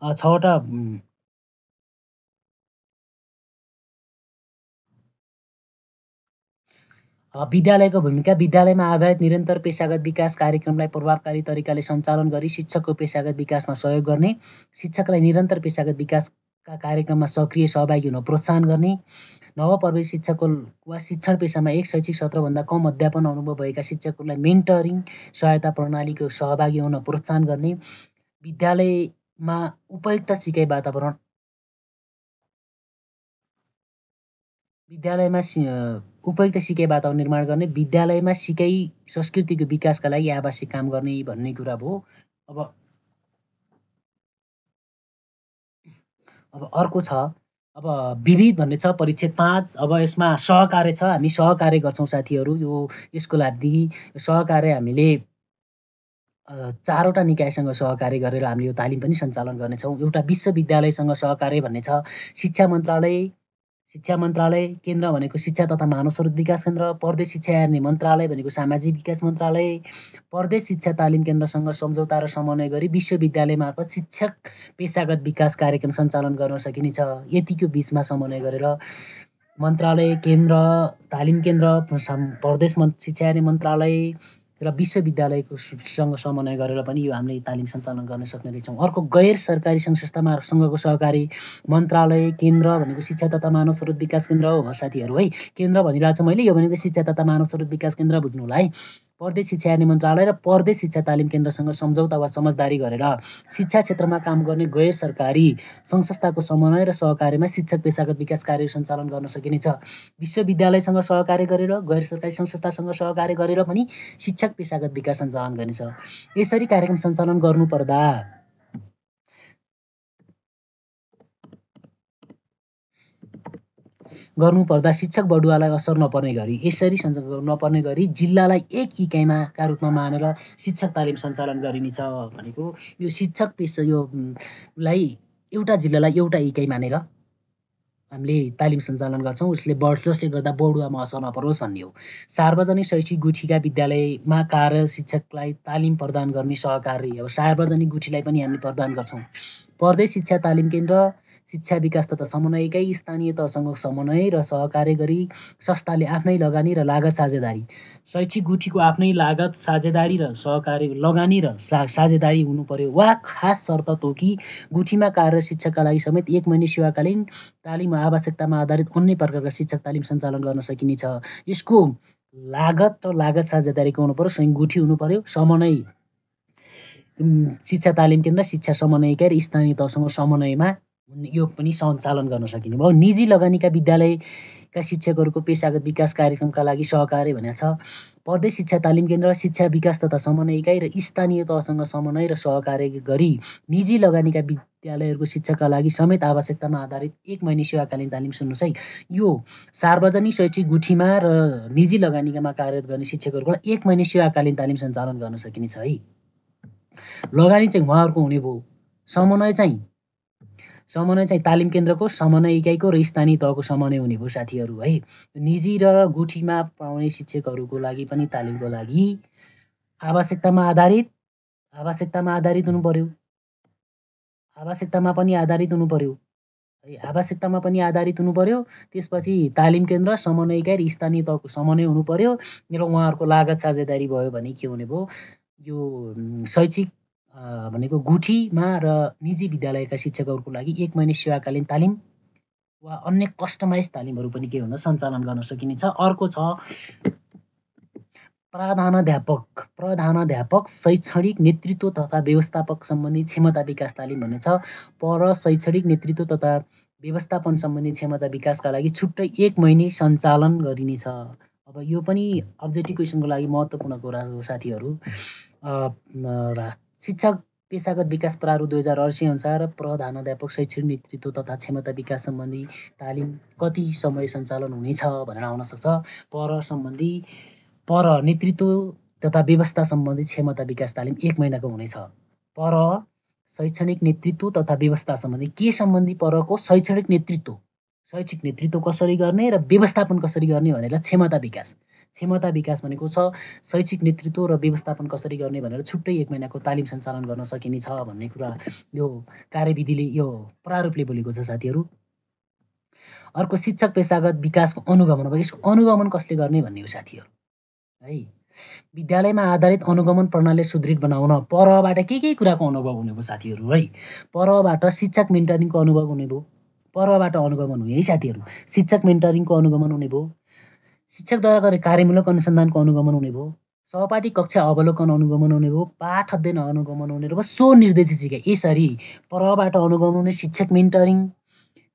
6वटा विद्यालयको भूमिका, विद्यालयमा आधारित निरन्तर पेशागत विकास कार्यक्रमलाई प्रभावकारी तरिकाले सञ्चालन गरी शिक्षकको पेशागत विकासमा सहयोग गर्ने, शिक्षकलाई निरन्तर पेशागत विकासका कार्यक्रममा सक्रिय सहभागी हुन प्रोत्साहन गर्ने, नवप्रवेश शिक्षकको वा शिक्षण पेशामा एक शैक्षिक सत्रभन्दा कम अध्यापन अनुभव भएका शिक्षकहरूलाई मेन्टरिङ सहायता प्रणालीको सहभागी हुन प्रोत्साहन गर्ने, विद्यालयमा उपयुक्त सिकाइ वातावरण निर्माण गर्ने, विद्यालयमा सिकाइ संस्कृतिको विकासका लागि आवश्यक काम गर्ने भन्ने कुरा भयो। अब अर्को छ विविध भन्ने छ परिच्छेद 5। अब यसमा सहकार्य छ। हामी सहकार्य गर्छौँ साथीहरू। यसको लागि सहकार्य हामीले 4वटा निकायसँग सहकार्य गरेर हामीले यो तालिम पनि सञ्चालन गर्नेछौँ। एउटा विश्वविद्यालयसँग सहकार्य भन्ने छ। शिक्षा मन्त्रालय, केन्द्र भनेको शिक्षा तथा मानव स्रोत विकास केन्द्र, प्रदेश शिक्षा हेर्ने मन्त्रालय भनेको सामाजिक विकास मन्त्रालय, प्रदेश शिक्षा तालिम केन्द्रसँग सम्झौता र समन्वय गरी विश्वविद्यालय मार्फत शिक्षक पेशागत विकास कार्यक्रम सञ्चालन गर्न सकिनेछ। यतिको बिचमा समन्वय गरेर मन्त्रालय, केन्द्र, तालिम केन्द्र, प्रदेश शिक्षा हेर्ने मन्त्रालय र विश्वविद्यालयकोसँग समन्वय गरेर पनि यो हामीले तालिम सञ्चालन गर्न सक्ने रहेछौँ। अर्को गैर सरकारी सङ्घ-संस्थासँगको सहकारी, मन्त्रालय, केन्द्र भनेको शिक्षा तथा मानव स्रोत विकास केन्द्र हो साथीहरू है। केन्द्र भनिरहेको छु मैले, यो भनेको शिक्षा तथा मानव स्रोत विकास केन्द्र बुझ्नु होला है। प्रदेश शिक्षा हेर्ने मन्त्रालय र प्रदेश शिक्षा तालिम केन्द्रसँग सम्झौता वा समझदारी गरेर शिक्षा क्षेत्रमा काम गर्ने गैर सरकारी सङ्घ-संस्थाको समन्वय र सहकार्यमा शिक्षक पेशागत विकास कार्य सञ्चालन गर्न सकिनेछ। विश्वविद्यालयसँग सहकार्य गरेर, गैर सरकारी सङ्घ-संस्थासँग सहकार्य गरेर पनि शिक्षक पेशागत विकास सञ्चालन गर्नेछ। यसरी कार्यक्रम सञ्चालन गर्नुपर्दा शिक्षक बढुवालाई असर नपर्ने गरी जिल्लालाई एक इकाइका रूपमा मानेर शिक्षक तालिम सञ्चालन गरिनेछ भनेको यो शिक्षक पेशालाई एउटा जिल्लालाई एउटा इकाइ मानेर हामीले तालिम सञ्चालन गर्छौँ। जसले गर्दा बढुवामा असर नपरोस् भन्ने हो। सार्वजनिक शैक्षिक गुठीका विद्यालयमा कार्य शिक्षकलाई तालिम प्रदान गर्ने सहकारी, अब सार्वजनिक गुठीलाई पनि हामीले प्रदान गर्छौँ। प्रदेश शिक्षा तालिम केन्द्र, शिक्षा विकास तथा समन्वय इकाइ, स्थानीय तहसँग समन्वय र सहकार्य गरी संस्थाले आफ्नै लगानी र लागत साझेदारी, शैक्षिक गुठीको आफ्नै लागत साझेदारी र सहकार्य लगानी र साझेदारी हुनु पर्यो वा खास शर्त तोकी गुठीमा कार्य शिक्षकका लागि समेत 1 महिने सेवाकालीन तालिम आवश्यकतामा आधारित अन्य प्रकारका शिक्षक तालिम सञ्चालन गर्न सकिनेछ। यसको लागत साझेदारीको हुनु पर्यो, स्वयं गुठी हुनु पर्यो, समन्वय शिक्षा तालिम केन्द्र, शिक्षा समन्वय इकाइ र स्थानीय तहसँग समन्वयमा यो पनि सञ्चालन गर्न सकिने भयो। निजी लगानीका विद्यालयका शिक्षकहरूको पेशागत विकास कार्यक्रमका लागि सहकार्य भनेको छ। प्रदेश शिक्षा तालिम केन्द्र, शिक्षा विकास तथा समन्वय इकाइ र स्थानीय तहसँग समन्वय र सहकार्य गरी निजी लगानीका विद्यालयहरूको शिक्षाका लागि समेत आवश्यकतामा आधारित 1 महिने सेवाकालीन तालिम। सुन्नुहोस् है, यो सार्वजनिक शैक्षिक गुठीमा र निजी लगानीमा कार्यरत गर्ने शिक्षकहरूको 1 महिने सेवाकालीन तालिम सञ्चालन गर्न सकिने छ है। लगानी चाहिँ उहाँहरूको हुने भयो। समन्वय चाहिँ तालिम केन्द्रको, समन्वय इकाइको र स्थानीय तहको समन्वय हुने भयो साथीहरू है। निजी र गुठीमा पाउने शिक्षकहरूको लागि पनि तालिमको लागि आवश्यकतामा आधारित हुनु पर्यो। आवश्यकतामा पनि आधारित हुनु पर्यो। त्यसपछि तालिम केन्द्र, समन्वय इकाइ र स्थानीय तहको समन्वय हुनु पर्यो र उहाँहरूको लागत साझेदारी भयो भने के हुने भयो, यो शैक्षिक भनेको गुठीमा र निजी विद्यालयका शिक्षकहरूको लागि 1 महिने सेवाकालीन तालिम वा अन्य कस्टमाइज तालिमहरू पनि के हुन सञ्चालन गर्न सकिनेछ। अर्को छ प्रधानाध्यापक शैक्षणिक नेतृत्व तथा व्यवस्थापक सम्बन्धी क्षमता विकास तालिम भन्ने छ। शैक्षणिक नेतृत्व तथा व्यवस्थापन सम्बन्धी क्षमता विकासका लागि छुट्टै 1 महिने सञ्चालन गरिनेछ। अब यो पनि अब्जेक्टिभ क्वेसनको लागि महत्त्वपूर्ण कुरा हो साथीहरू। शिक्षक पेशागत विकास प्रारूप 2088 अनुसार प्रधानाध्यापक शैक्षणिक नेतृत्व तथा क्षमता विकास सम्बन्धी तालिम कति समय सञ्चालन हुनेछ भनेर आउन सक्छ। नेतृत्व तथा व्यवस्था सम्बन्धी क्षमता विकास तालिम 1 महिनाको हुनेछ। शैक्षणिक नेतृत्व तथा व्यवस्था सम्बन्धी के सम्बन्धी? शैक्षिक नेतृत्व कसरी गर्ने र व्यवस्थापन कसरी गर्ने भनेर क्षमता विकास भनेको छ शैक्षिक नेतृत्व र व्यवस्थापन कसरी गर्ने भनेर छुट्टै 1 महिनाको तालिम सञ्चालन गर्न सकिनेछ भन्ने कुरा यो कार्यविधिले, यो प्रारूपले बोलेको छ साथीहरू। अर्को शिक्षक पेशागत विकासको अनुगमन। अब यसको अनुगमन कसले गर्ने भन्ने हो साथीहरू है। विद्यालयमा आधारित अनुगमन प्रणाली सुदृढ बनाउन परबाट के कुराको अनुभव हुने भयो साथीहरू है। परबाट शिक्षक मेन्टरिङको अनुभव हुने भयो। परबाट अनुगमन हुने है साथीहरू। शिक्षक मेन्टरिङको अनुगमन हुने भयो। शिक्षकद्वारा गर्ने कार्यमूलक अनुसन्धानको अनुगमन हुने भयो। सहपाठी कक्षा अवलोकन अनुगमन हुने भयो। पाठ अध्ययन अनुगमन हुने भयो। स्वनिर्देशित सिकाइ। यसरी परबाट अनुगमन हुने शिक्षक मेन्टरिङ,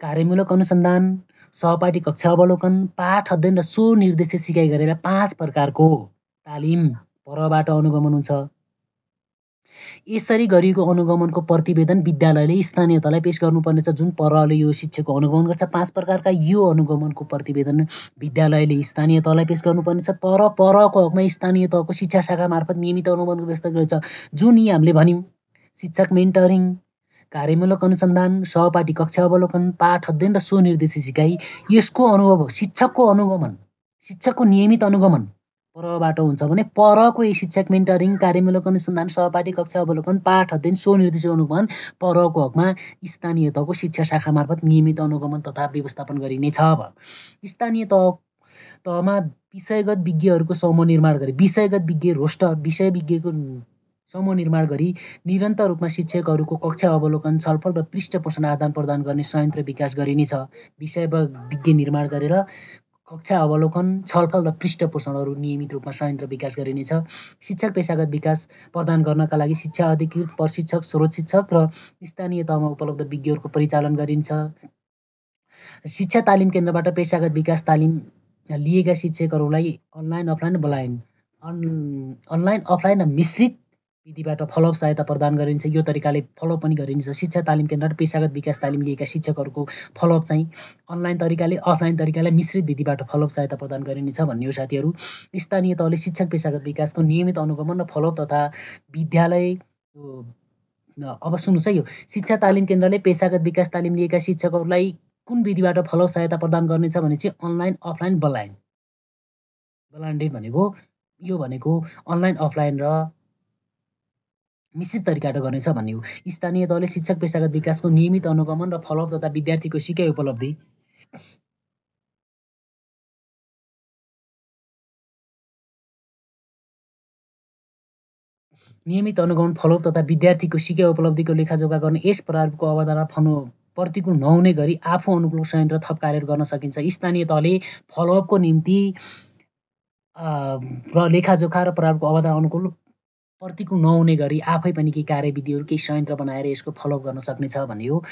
कार्यमूलक अनुसन्धान, सहपाठी कक्षा अवलोकन, पाठ अध्ययन र स्वनिर्देशित सिकाइ गरेर 5 प्रकारको तालिम परबाट अनुगमन हुन्छ। यसरी गरिएको अनुगमनको प्रतिवेदन विद्यालयले स्थानीय तहलाई पेश गर्नुपर्नेछ। जुन परले यो शिक्षकको अनुगमन गर्छ 5 प्रकारका, यो अनुगमनको प्रतिवेदन विद्यालयले स्थानीय तहलाई पेश गर्नुपर्नेछ। तर परको हकमा स्थानीय तहको शिक्षा शाखा मार्फत नियमित अनुगमनको व्यवस्था गरिन्छ। जुन यी हामीले भन्यौँ शिक्षक मेन्टरिङ, कार्यमूलक अनुसन्धान, सहपाठी कक्षा अवलोकन, पाठ अध्ययन र स्वनिर्देशित सिकाइ, यसको अनुभव हो शिक्षकको नियमित अनुगमन परबाट हुन्छ भने परको शिक्षक मेन्टरिङ, कार्यमूलक अनुसन्धान, सहपाठी कक्षा अवलोकन, पाठ अध्ययन, स्वनिर्देशित अनुगमन परको हकमा स्थानीय तहको शिक्षा शाखा मार्फत नियमित अनुगमन तथा व्यवस्थापन गरिनेछ। स्थानीय तहमा विषयगत विज्ञहरूको समूह निर्माण गरी विषय विज्ञको समूह निर्माण गरी निरन्तर रूपमा शिक्षकहरूको कक्षा अवलोकन, छलफल र पृष्ठपोषण आदान प्रदान गर्ने संयन्त्र विकास गरिनेछ। विषय विज्ञ निर्माण गरेर कक्षा अवलोकन, छलफल र पृष्ठपोषणहरू नियमित रूपमा संयन्त्र विकास गरिनेछ। शिक्षक पेशागत विकास प्रदान गर्नका लागि शिक्षा अधिकृत, प्रशिक्षक, स्रोत शिक्षक र स्थानीय तहमा उपलब्ध विज्ञहरूको परिचालन गरिन्छ। शिक्षा तालिम केन्द्रबाट पेशागत विकास तालिम लिएका शिक्षकहरूलाई अनलाइन अफलाइन र मिश्रित विधिबाट फलोअप सहायता प्रदान गरिन्छ। यो तरिकाले फलोअप पनि गरिन्छ। शिक्षा तालिम केन्द्रबाट पेशागत विकास तालिम लिएका शिक्षकहरूको फलोअप चाहिँ अनलाइन तरिकाले, अफलाइन तरिकाले मिश्रित विधिबाट फलोअप सहायता प्रदान गरिनेछ भन्ने हो साथीहरू। स्थानीय तहले शिक्षक पेशागत विकासको नियमित अनुगमन र फलोअप तथा विद्यालय। अब सुन्नुहोस् है, यो शिक्षा तालिम केन्द्रले पेशागत विकास तालिम लिएका शिक्षकहरूलाई कुन विधिबाट फलोअप सहायता प्रदान गर्नेछ भने चाहिँ अनलाइन, अफलाइन, ब्लाइन्डेड भनेको अनलाइन, अफलाइन र मिश्रित तरिकाबाट गर्नेछ भन्ने हो। स्थानीय तहले शिक्षक पेशागत विकासको नियमित अनुगमन र फलोअप तथा विद्यार्थीको सिकाइ उपलब्धि नियमित अनुगमन, फलोअप तथा विद्यार्थीको सिकाइ उपलब्धिको लेखाजोखा गर्ने यस प्रारूपको अवधारणा प्रतिकूल नहुने गरी आफू अनुकूल संयन्त्र थप कार्यरत गर्न सकिन्छ। स्थानीय तहले फलोअपको निम्ति र लेखाजोखा र प्रारूपको अवधारणा अनुकूल प्रतिकूल नहुने गरी आफै पनि केही कार्यविधिहरू, केही संयन्त्र बनाएर यसको फलोअप गर्न सक्नेछ भन्ने हो।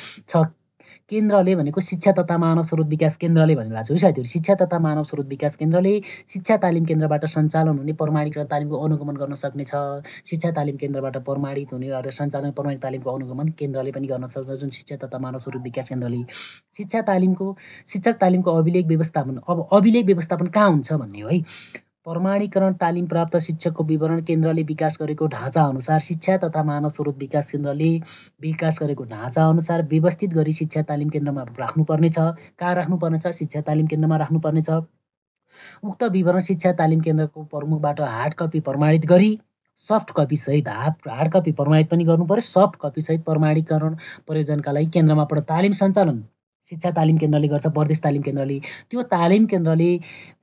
केन्द्रले भनेको शिक्षा तथा मानव स्रोत विकास केन्द्रले भनेर छ है साथीहरू। शिक्षा तथा मानव स्रोत विकास केन्द्रले शिक्षा तालिम केन्द्रबाट सञ्चालन हुने प्रमाणीकरण तालिमको अनुगमन गर्न सक्नेछ। शिक्षा तालिम केन्द्रबाट प्रमाणित हुने र सञ्चालन प्रमाणित तालिमको अनुगमन केन्द्रले पनि गर्न सक्छ, जुन शिक्षा तथा मानव स्रोत विकास केन्द्रले। शिक्षक तालिमको अभिलेख व्यवस्थापन। अब अभिलेख व्यवस्थापन कहाँ हुन्छ भन्ने हो है। प्रमाणीकरण तालिम प्राप्त शिक्षकको विवरण केन्द्रले विकास गरेको ढाँचा अनुसार शिक्षा तथा मानव स्रोत विकास केन्द्रले विकास गरेको ढाँचा अनुसार व्यवस्थित गरी शिक्षा तालिम केन्द्रमा राख्नुपर्नेछ। कहाँ राख्नुपर्नेछ? शिक्षा तालिम केन्द्रमा राख्नुपर्नेछ। उक्त विवरण शिक्षा तालिम केन्द्रको प्रमुखबाट हार्ड कपी प्रमाणित गरी सफ्ट कपी सहित हार्ड कपी प्रमाणित पनि गर्नु पर्यो, सफ्ट कपी सहित प्रमाणीकरण प्रयोजनका लागि केन्द्रमा पढ तालिम सञ्चालन शिक्षा तालिम केन्द्रले गर्छ, प्रदेश तालिम केन्द्रले। त्यो तालिम केन्द्रले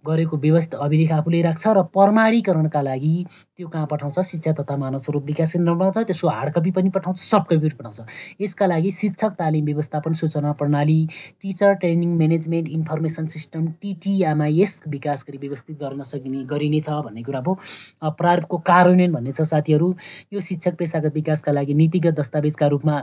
गरेको व्यवस्थित अभिलेख आफूले राख्छ र प्रमाणीकरणका लागि त्यो कहाँ पठाउँछ? शिक्षा तथा मानव स्रोत विकास केन्द्रमा पठाउँछ। त्यसको हार्ड कपी पनि पठाउँछ, सफ्ट कपी पनि पठाउँछ। यसका लागि शिक्षक तालिम व्यवस्थापन सूचना प्रणाली, teacher training management information system TTMIS विकास गरी व्यवस्थित गर्न गरिनेछ भन्ने कुरा भयो। प्रारूपको कार्यान्वयन भन्ने छ साथीहरू। यो शिक्षक पेशागत विकासका लागि नीतिगत दस्तावेजका रूपमा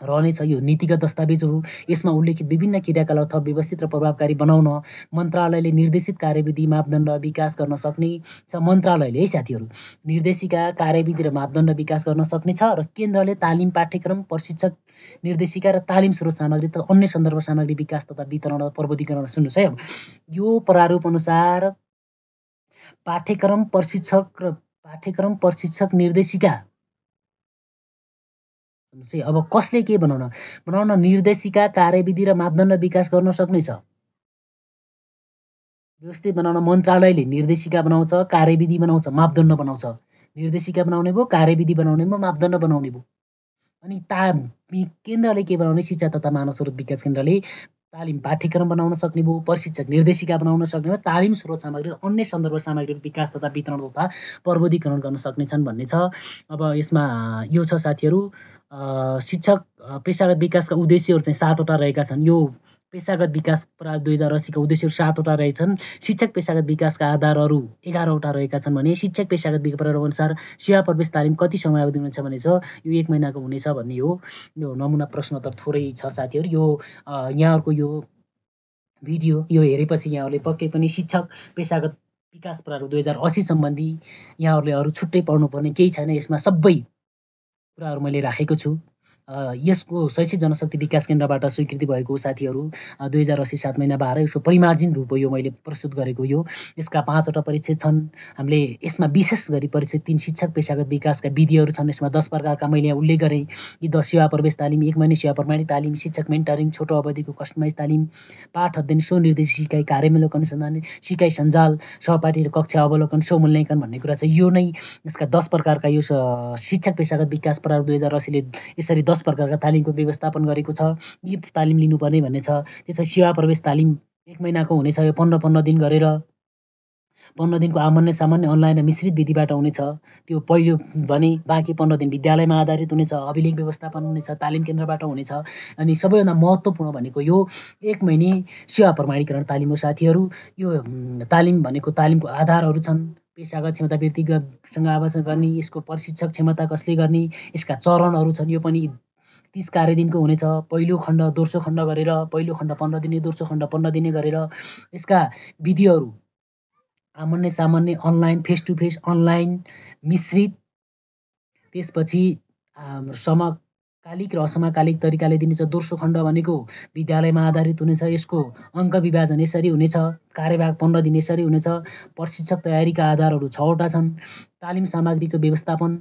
रहनेछ। यो नीतिगत दस्तावेज हो। यसमा उल्लेखित विभिन्न क्रियाकलाप थप व्यवस्थित र प्रभावकारी बनाउन मन्त्रालयले निर्देशित कार्यविधि मापदण्ड विकास गर्न सक्ने छ। मन्त्रालयले है साथीहरू निर्देशिका कार्यविधि र मापदण्ड विकास गर्न सक्नेछ र केन्द्रले तालिम पाठ्यक्रम प्रशिक्षक निर्देशिका र तालिम स्रोत सामग्री तथा अन्य सन्दर्भ सामग्री विकास तथा वितरण र प्रबन्धीकरण। सुन्नुहोस् है, अब यो प्रारूप अनुसार पाठ्यक्रम प्रशिक्षक निर्देशिका। अब कसले के बनाउन निर्देशिका कार्यविधि र मापदण्ड विकास गर्न सक्नेछ। व्यवस्थित बनाउन मन्त्रालयले निर्देशिका बनाउँछ, कार्यविधि बनाउँछ, मापदण्ड बनाउँछ। निर्देशिका बनाउने भयो, कार्यविधि बनाउने भयो, मापदण्ड बनाउने भयो। अनि केन्द्रले के बनाउने? शिक्षा तथा मानव स्रोत विकास केन्द्रले तालिम पाठ्यक्रम बनाउन सक्ने भयो, प्रशिक्षक निर्देशिका बनाउन सक्ने भयो, तालिम स्रोत सामग्री र अन्य सन्दर्भ सामग्रीको विकास तथा वितरण तथा प्रबन्धीकरण गर्न सक्नेछन् भन्ने छ। अब यसमा यो छ साथीहरू, शिक्षक पेशागत विकासका उद्देश्यहरू चाहिँ 7वटा रहेका छन्। यो पेशागत विकास 2080 का उद्देश्यहरू 7वटा रहेछन्। शिक्षक पेशागत विकासका आधारहरू 11वटा रहेका छन् भने शिक्षक पेशागत विकास अनुसार सेवा प्रवेश तालिम कति समयावधि हुनेछ भने छ यो 1 महिनाको हुनेछ भन्ने हो। यो नमुना प्रश्नोत्तर थोरै छ साथीहरू। यो यहाँहरूको यो भिडियो यो हेरेपछि यहाँहरूले पक्कै पनि शिक्षक पेशागत विकास प्रारूप 2080 सम्बन्धी यहाँहरूले अरू छुट्टै पढ्नुपर्ने केही छैन। यसमा सबै कुराहरू मैले राखेको छु। यसको शैक्षिक जनशक्ति विकास केन्द्रबाट स्वीकृति भएको साथीहरू 2080 7 महिना 12 यसको परिमार्जिन रूप हो यो मैले प्रस्तुत गरेको यो। यसका 5वटा परीक्षण छन्। हामीले यसमा विशेष गरी परीक्षण 3 शिक्षक पेशागत विकासका विधिहरू छन्। यसमा 10 प्रकारका मैले यहाँ उल्लेख गरेँ। यी 10 सेवा प्रवेश तालिम, 1 महिने सेवा प्रमाणित तालिम, शिक्षक मेन्टरिङ, छोटो अवधिको कस्टमाइज तालिम, पाठ अध्ययन, स्वनिर्देशित सिकाइ, कार्यावलोकन अनुसन्धान, सिकाइ सञ्जाल, सहपाठी र कक्षा अवलोकन, स्वमूल्याङ्कन भन्ने कुरा छ। यो नै यसका 10 प्रकारका यो शिक्षक पेशागत विकास प्रारूप 2080 ले यसरी 10 प्रकारका तालिमको व्यवस्थापन गरेको छ। यी तालिम लिनुपर्ने भन्ने छ। त्यसपछि सेवा प्रवेश तालिम 1 महिनाको हुनेछ। यो 15 दिन गरेर 15 दिनको सामान्य अनलाइन र मिश्रित विधिबाट हुनेछ। त्यो पहिलो भने बाँकी 15 दिन विद्यालयमा आधारित हुनेछ। अभिलेख व्यवस्थापन हुनेछ, तालिम केन्द्रबाट हुनेछ। अनि सबैभन्दा महत्त्वपूर्ण भनेको यो 1 महिने सेवा प्रमाणीकरण तालिम हो साथीहरू। यो तालिम भनेको तालिमको आधारहरू छन्। पेशागत क्षमता व्यक्तिगतसँग आवासन गर्ने, यसको प्रशिक्षक क्षमता कसले गर्ने, यसका चरणहरू छन्। यो पनि 30 कार्यदिनको हुनेछ। पहिलो खण्ड, दोस्रो खण्ड गरेर पहिलो खण्ड 15 दिने, दोस्रो खण्ड 15 दिने गरेर यसका विधिहरू आमन्य सामान्य, online, face to face, online, मिश्रित, त्यसपछि समकालिक र असमकालिक तरिकाले दिनेछ। दोस्रो खण्ड भनेको विद्यालयमा आधारित हुनेछ। यसको अङ्क विभाजन यसरी हुनेछ। कार्यभाग 15 दिन यसरी हुनेछ। प्रशिक्षक तयारीका आधारहरू 6वटा छन्। तालिम सामग्रीको व्यवस्थापन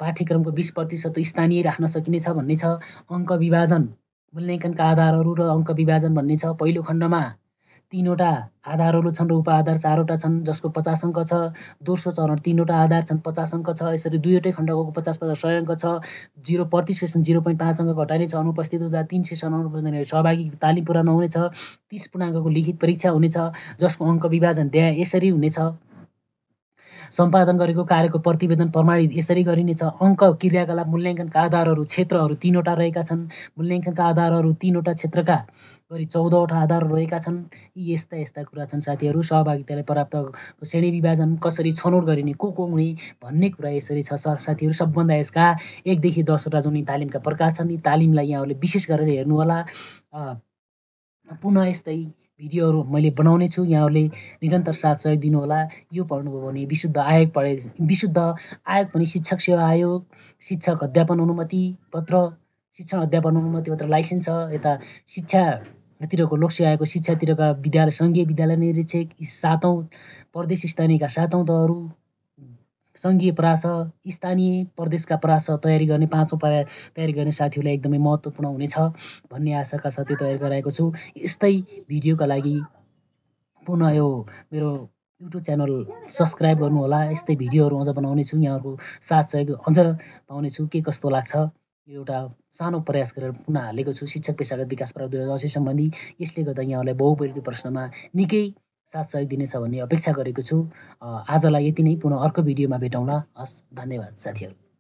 पाठ्यक्रमको 20% स्थानीय राख्न सकिनेछ भन्ने छ। अङ्क विभाजन मूल्याङ्कनका आधारहरू र अङ्क विभाजन भन्ने छ। पहिलो खण्डमा 3वटा आधारहरू छन् र उपआधार 4वटा छन् जसको 50 अङ्क छ। दोस्रो चरण 3वटा आधार छन्, 50 अङ्क छ। यसरी दुईवटै खण्डको 50 100 अङ्क छ। 0 प्रति सेसन 0.5 अङ्क घटाइनेछ। अनुपस्थित हुँदा 3 सेसन अनुपस्थित सहभागी तालिम पुरा नहुनेछ। 30 पूर्णाङ्कको लिखित परीक्षा हुनेछ जसको अङ्क विभाजन यसरी हुनेछ। सम्पादन गरेको कार्यको प्रतिवेदन प्रमाणित यसरी गरिनेछ। अङ्क क्रियाकलाप मूल्याङ्कनका आधारहरू क्षेत्रहरू 3वटा रहेका छन्। मूल्याङ्कनका आधारहरू 3वटा क्षेत्रका गरी 14वटा आधारहरू रहेका छन्। यी यस्ता कुरा छन् साथीहरू। सहभागिताले प्राप्त श्रेणी विभाजन कसरी छनौट गरिने, को हुने भन्ने कुरा यसरी छ साथीहरू। सबभन्दा यसका 1 देखि 10वटा जुन तालिमका प्रकार छन्, यी तालिमलाई यहाँहरूले विशेष गरेर हेर्नुहोला। पुनः यस्तै भिडियोहरू मैले बनाउने छु, यहाँहरूले निरन्तर साथ सहयोग दिनुहोला। यो पढ्नुभयो भने विशुद्ध आयोग पनि शिक्षक सेवा आयोग, शिक्षक अध्यापन अनुमति पत्र, शिक्षण अध्यापन अनुमति पत्र लाइसेन्स छ। यता शिक्षातिरको लोकसेवा आयोगको शिक्षातिरका विद्यालय सङ्घीय विद्यालय निरीक्षक, 7औं प्रदेश स्थानीयका 7औं तहहरू, सङ्घीय परास, स्थानीय प्रदेशका परास तयारी गर्ने 5औं तयारी गर्ने साथीहरूलाई एकदमै महत्त्वपूर्ण हुनेछ भन्ने आशाका साथ तयारी गराएको छु। यस्तै भिडियोका लागि पुनः यो मेरो युट्युब च्यानल सब्सक्राइब गर्नुहोला। यस्तै भिडियोहरू अझ बनाउने छु, यहाँहरूको साथ सहयोग अझ पाउनेछु। के कस्तो लाग्छ एउटा सानो प्रयास गरेर पुनः हालेको छु शिक्षक पेशागत विकास प्रावधान 2080 सम्बन्धी। यसले गर्दा यहाँहरूलाई बहुपरिधि प्रश्नमा निकै साथ सहयोग दिनेछ भन्ने अपेक्षा गरेको छु। आजलाई यति नै, पुनः अर्को भिडियोमा भेटौँला। हस्, धन्यवाद साथीहरू।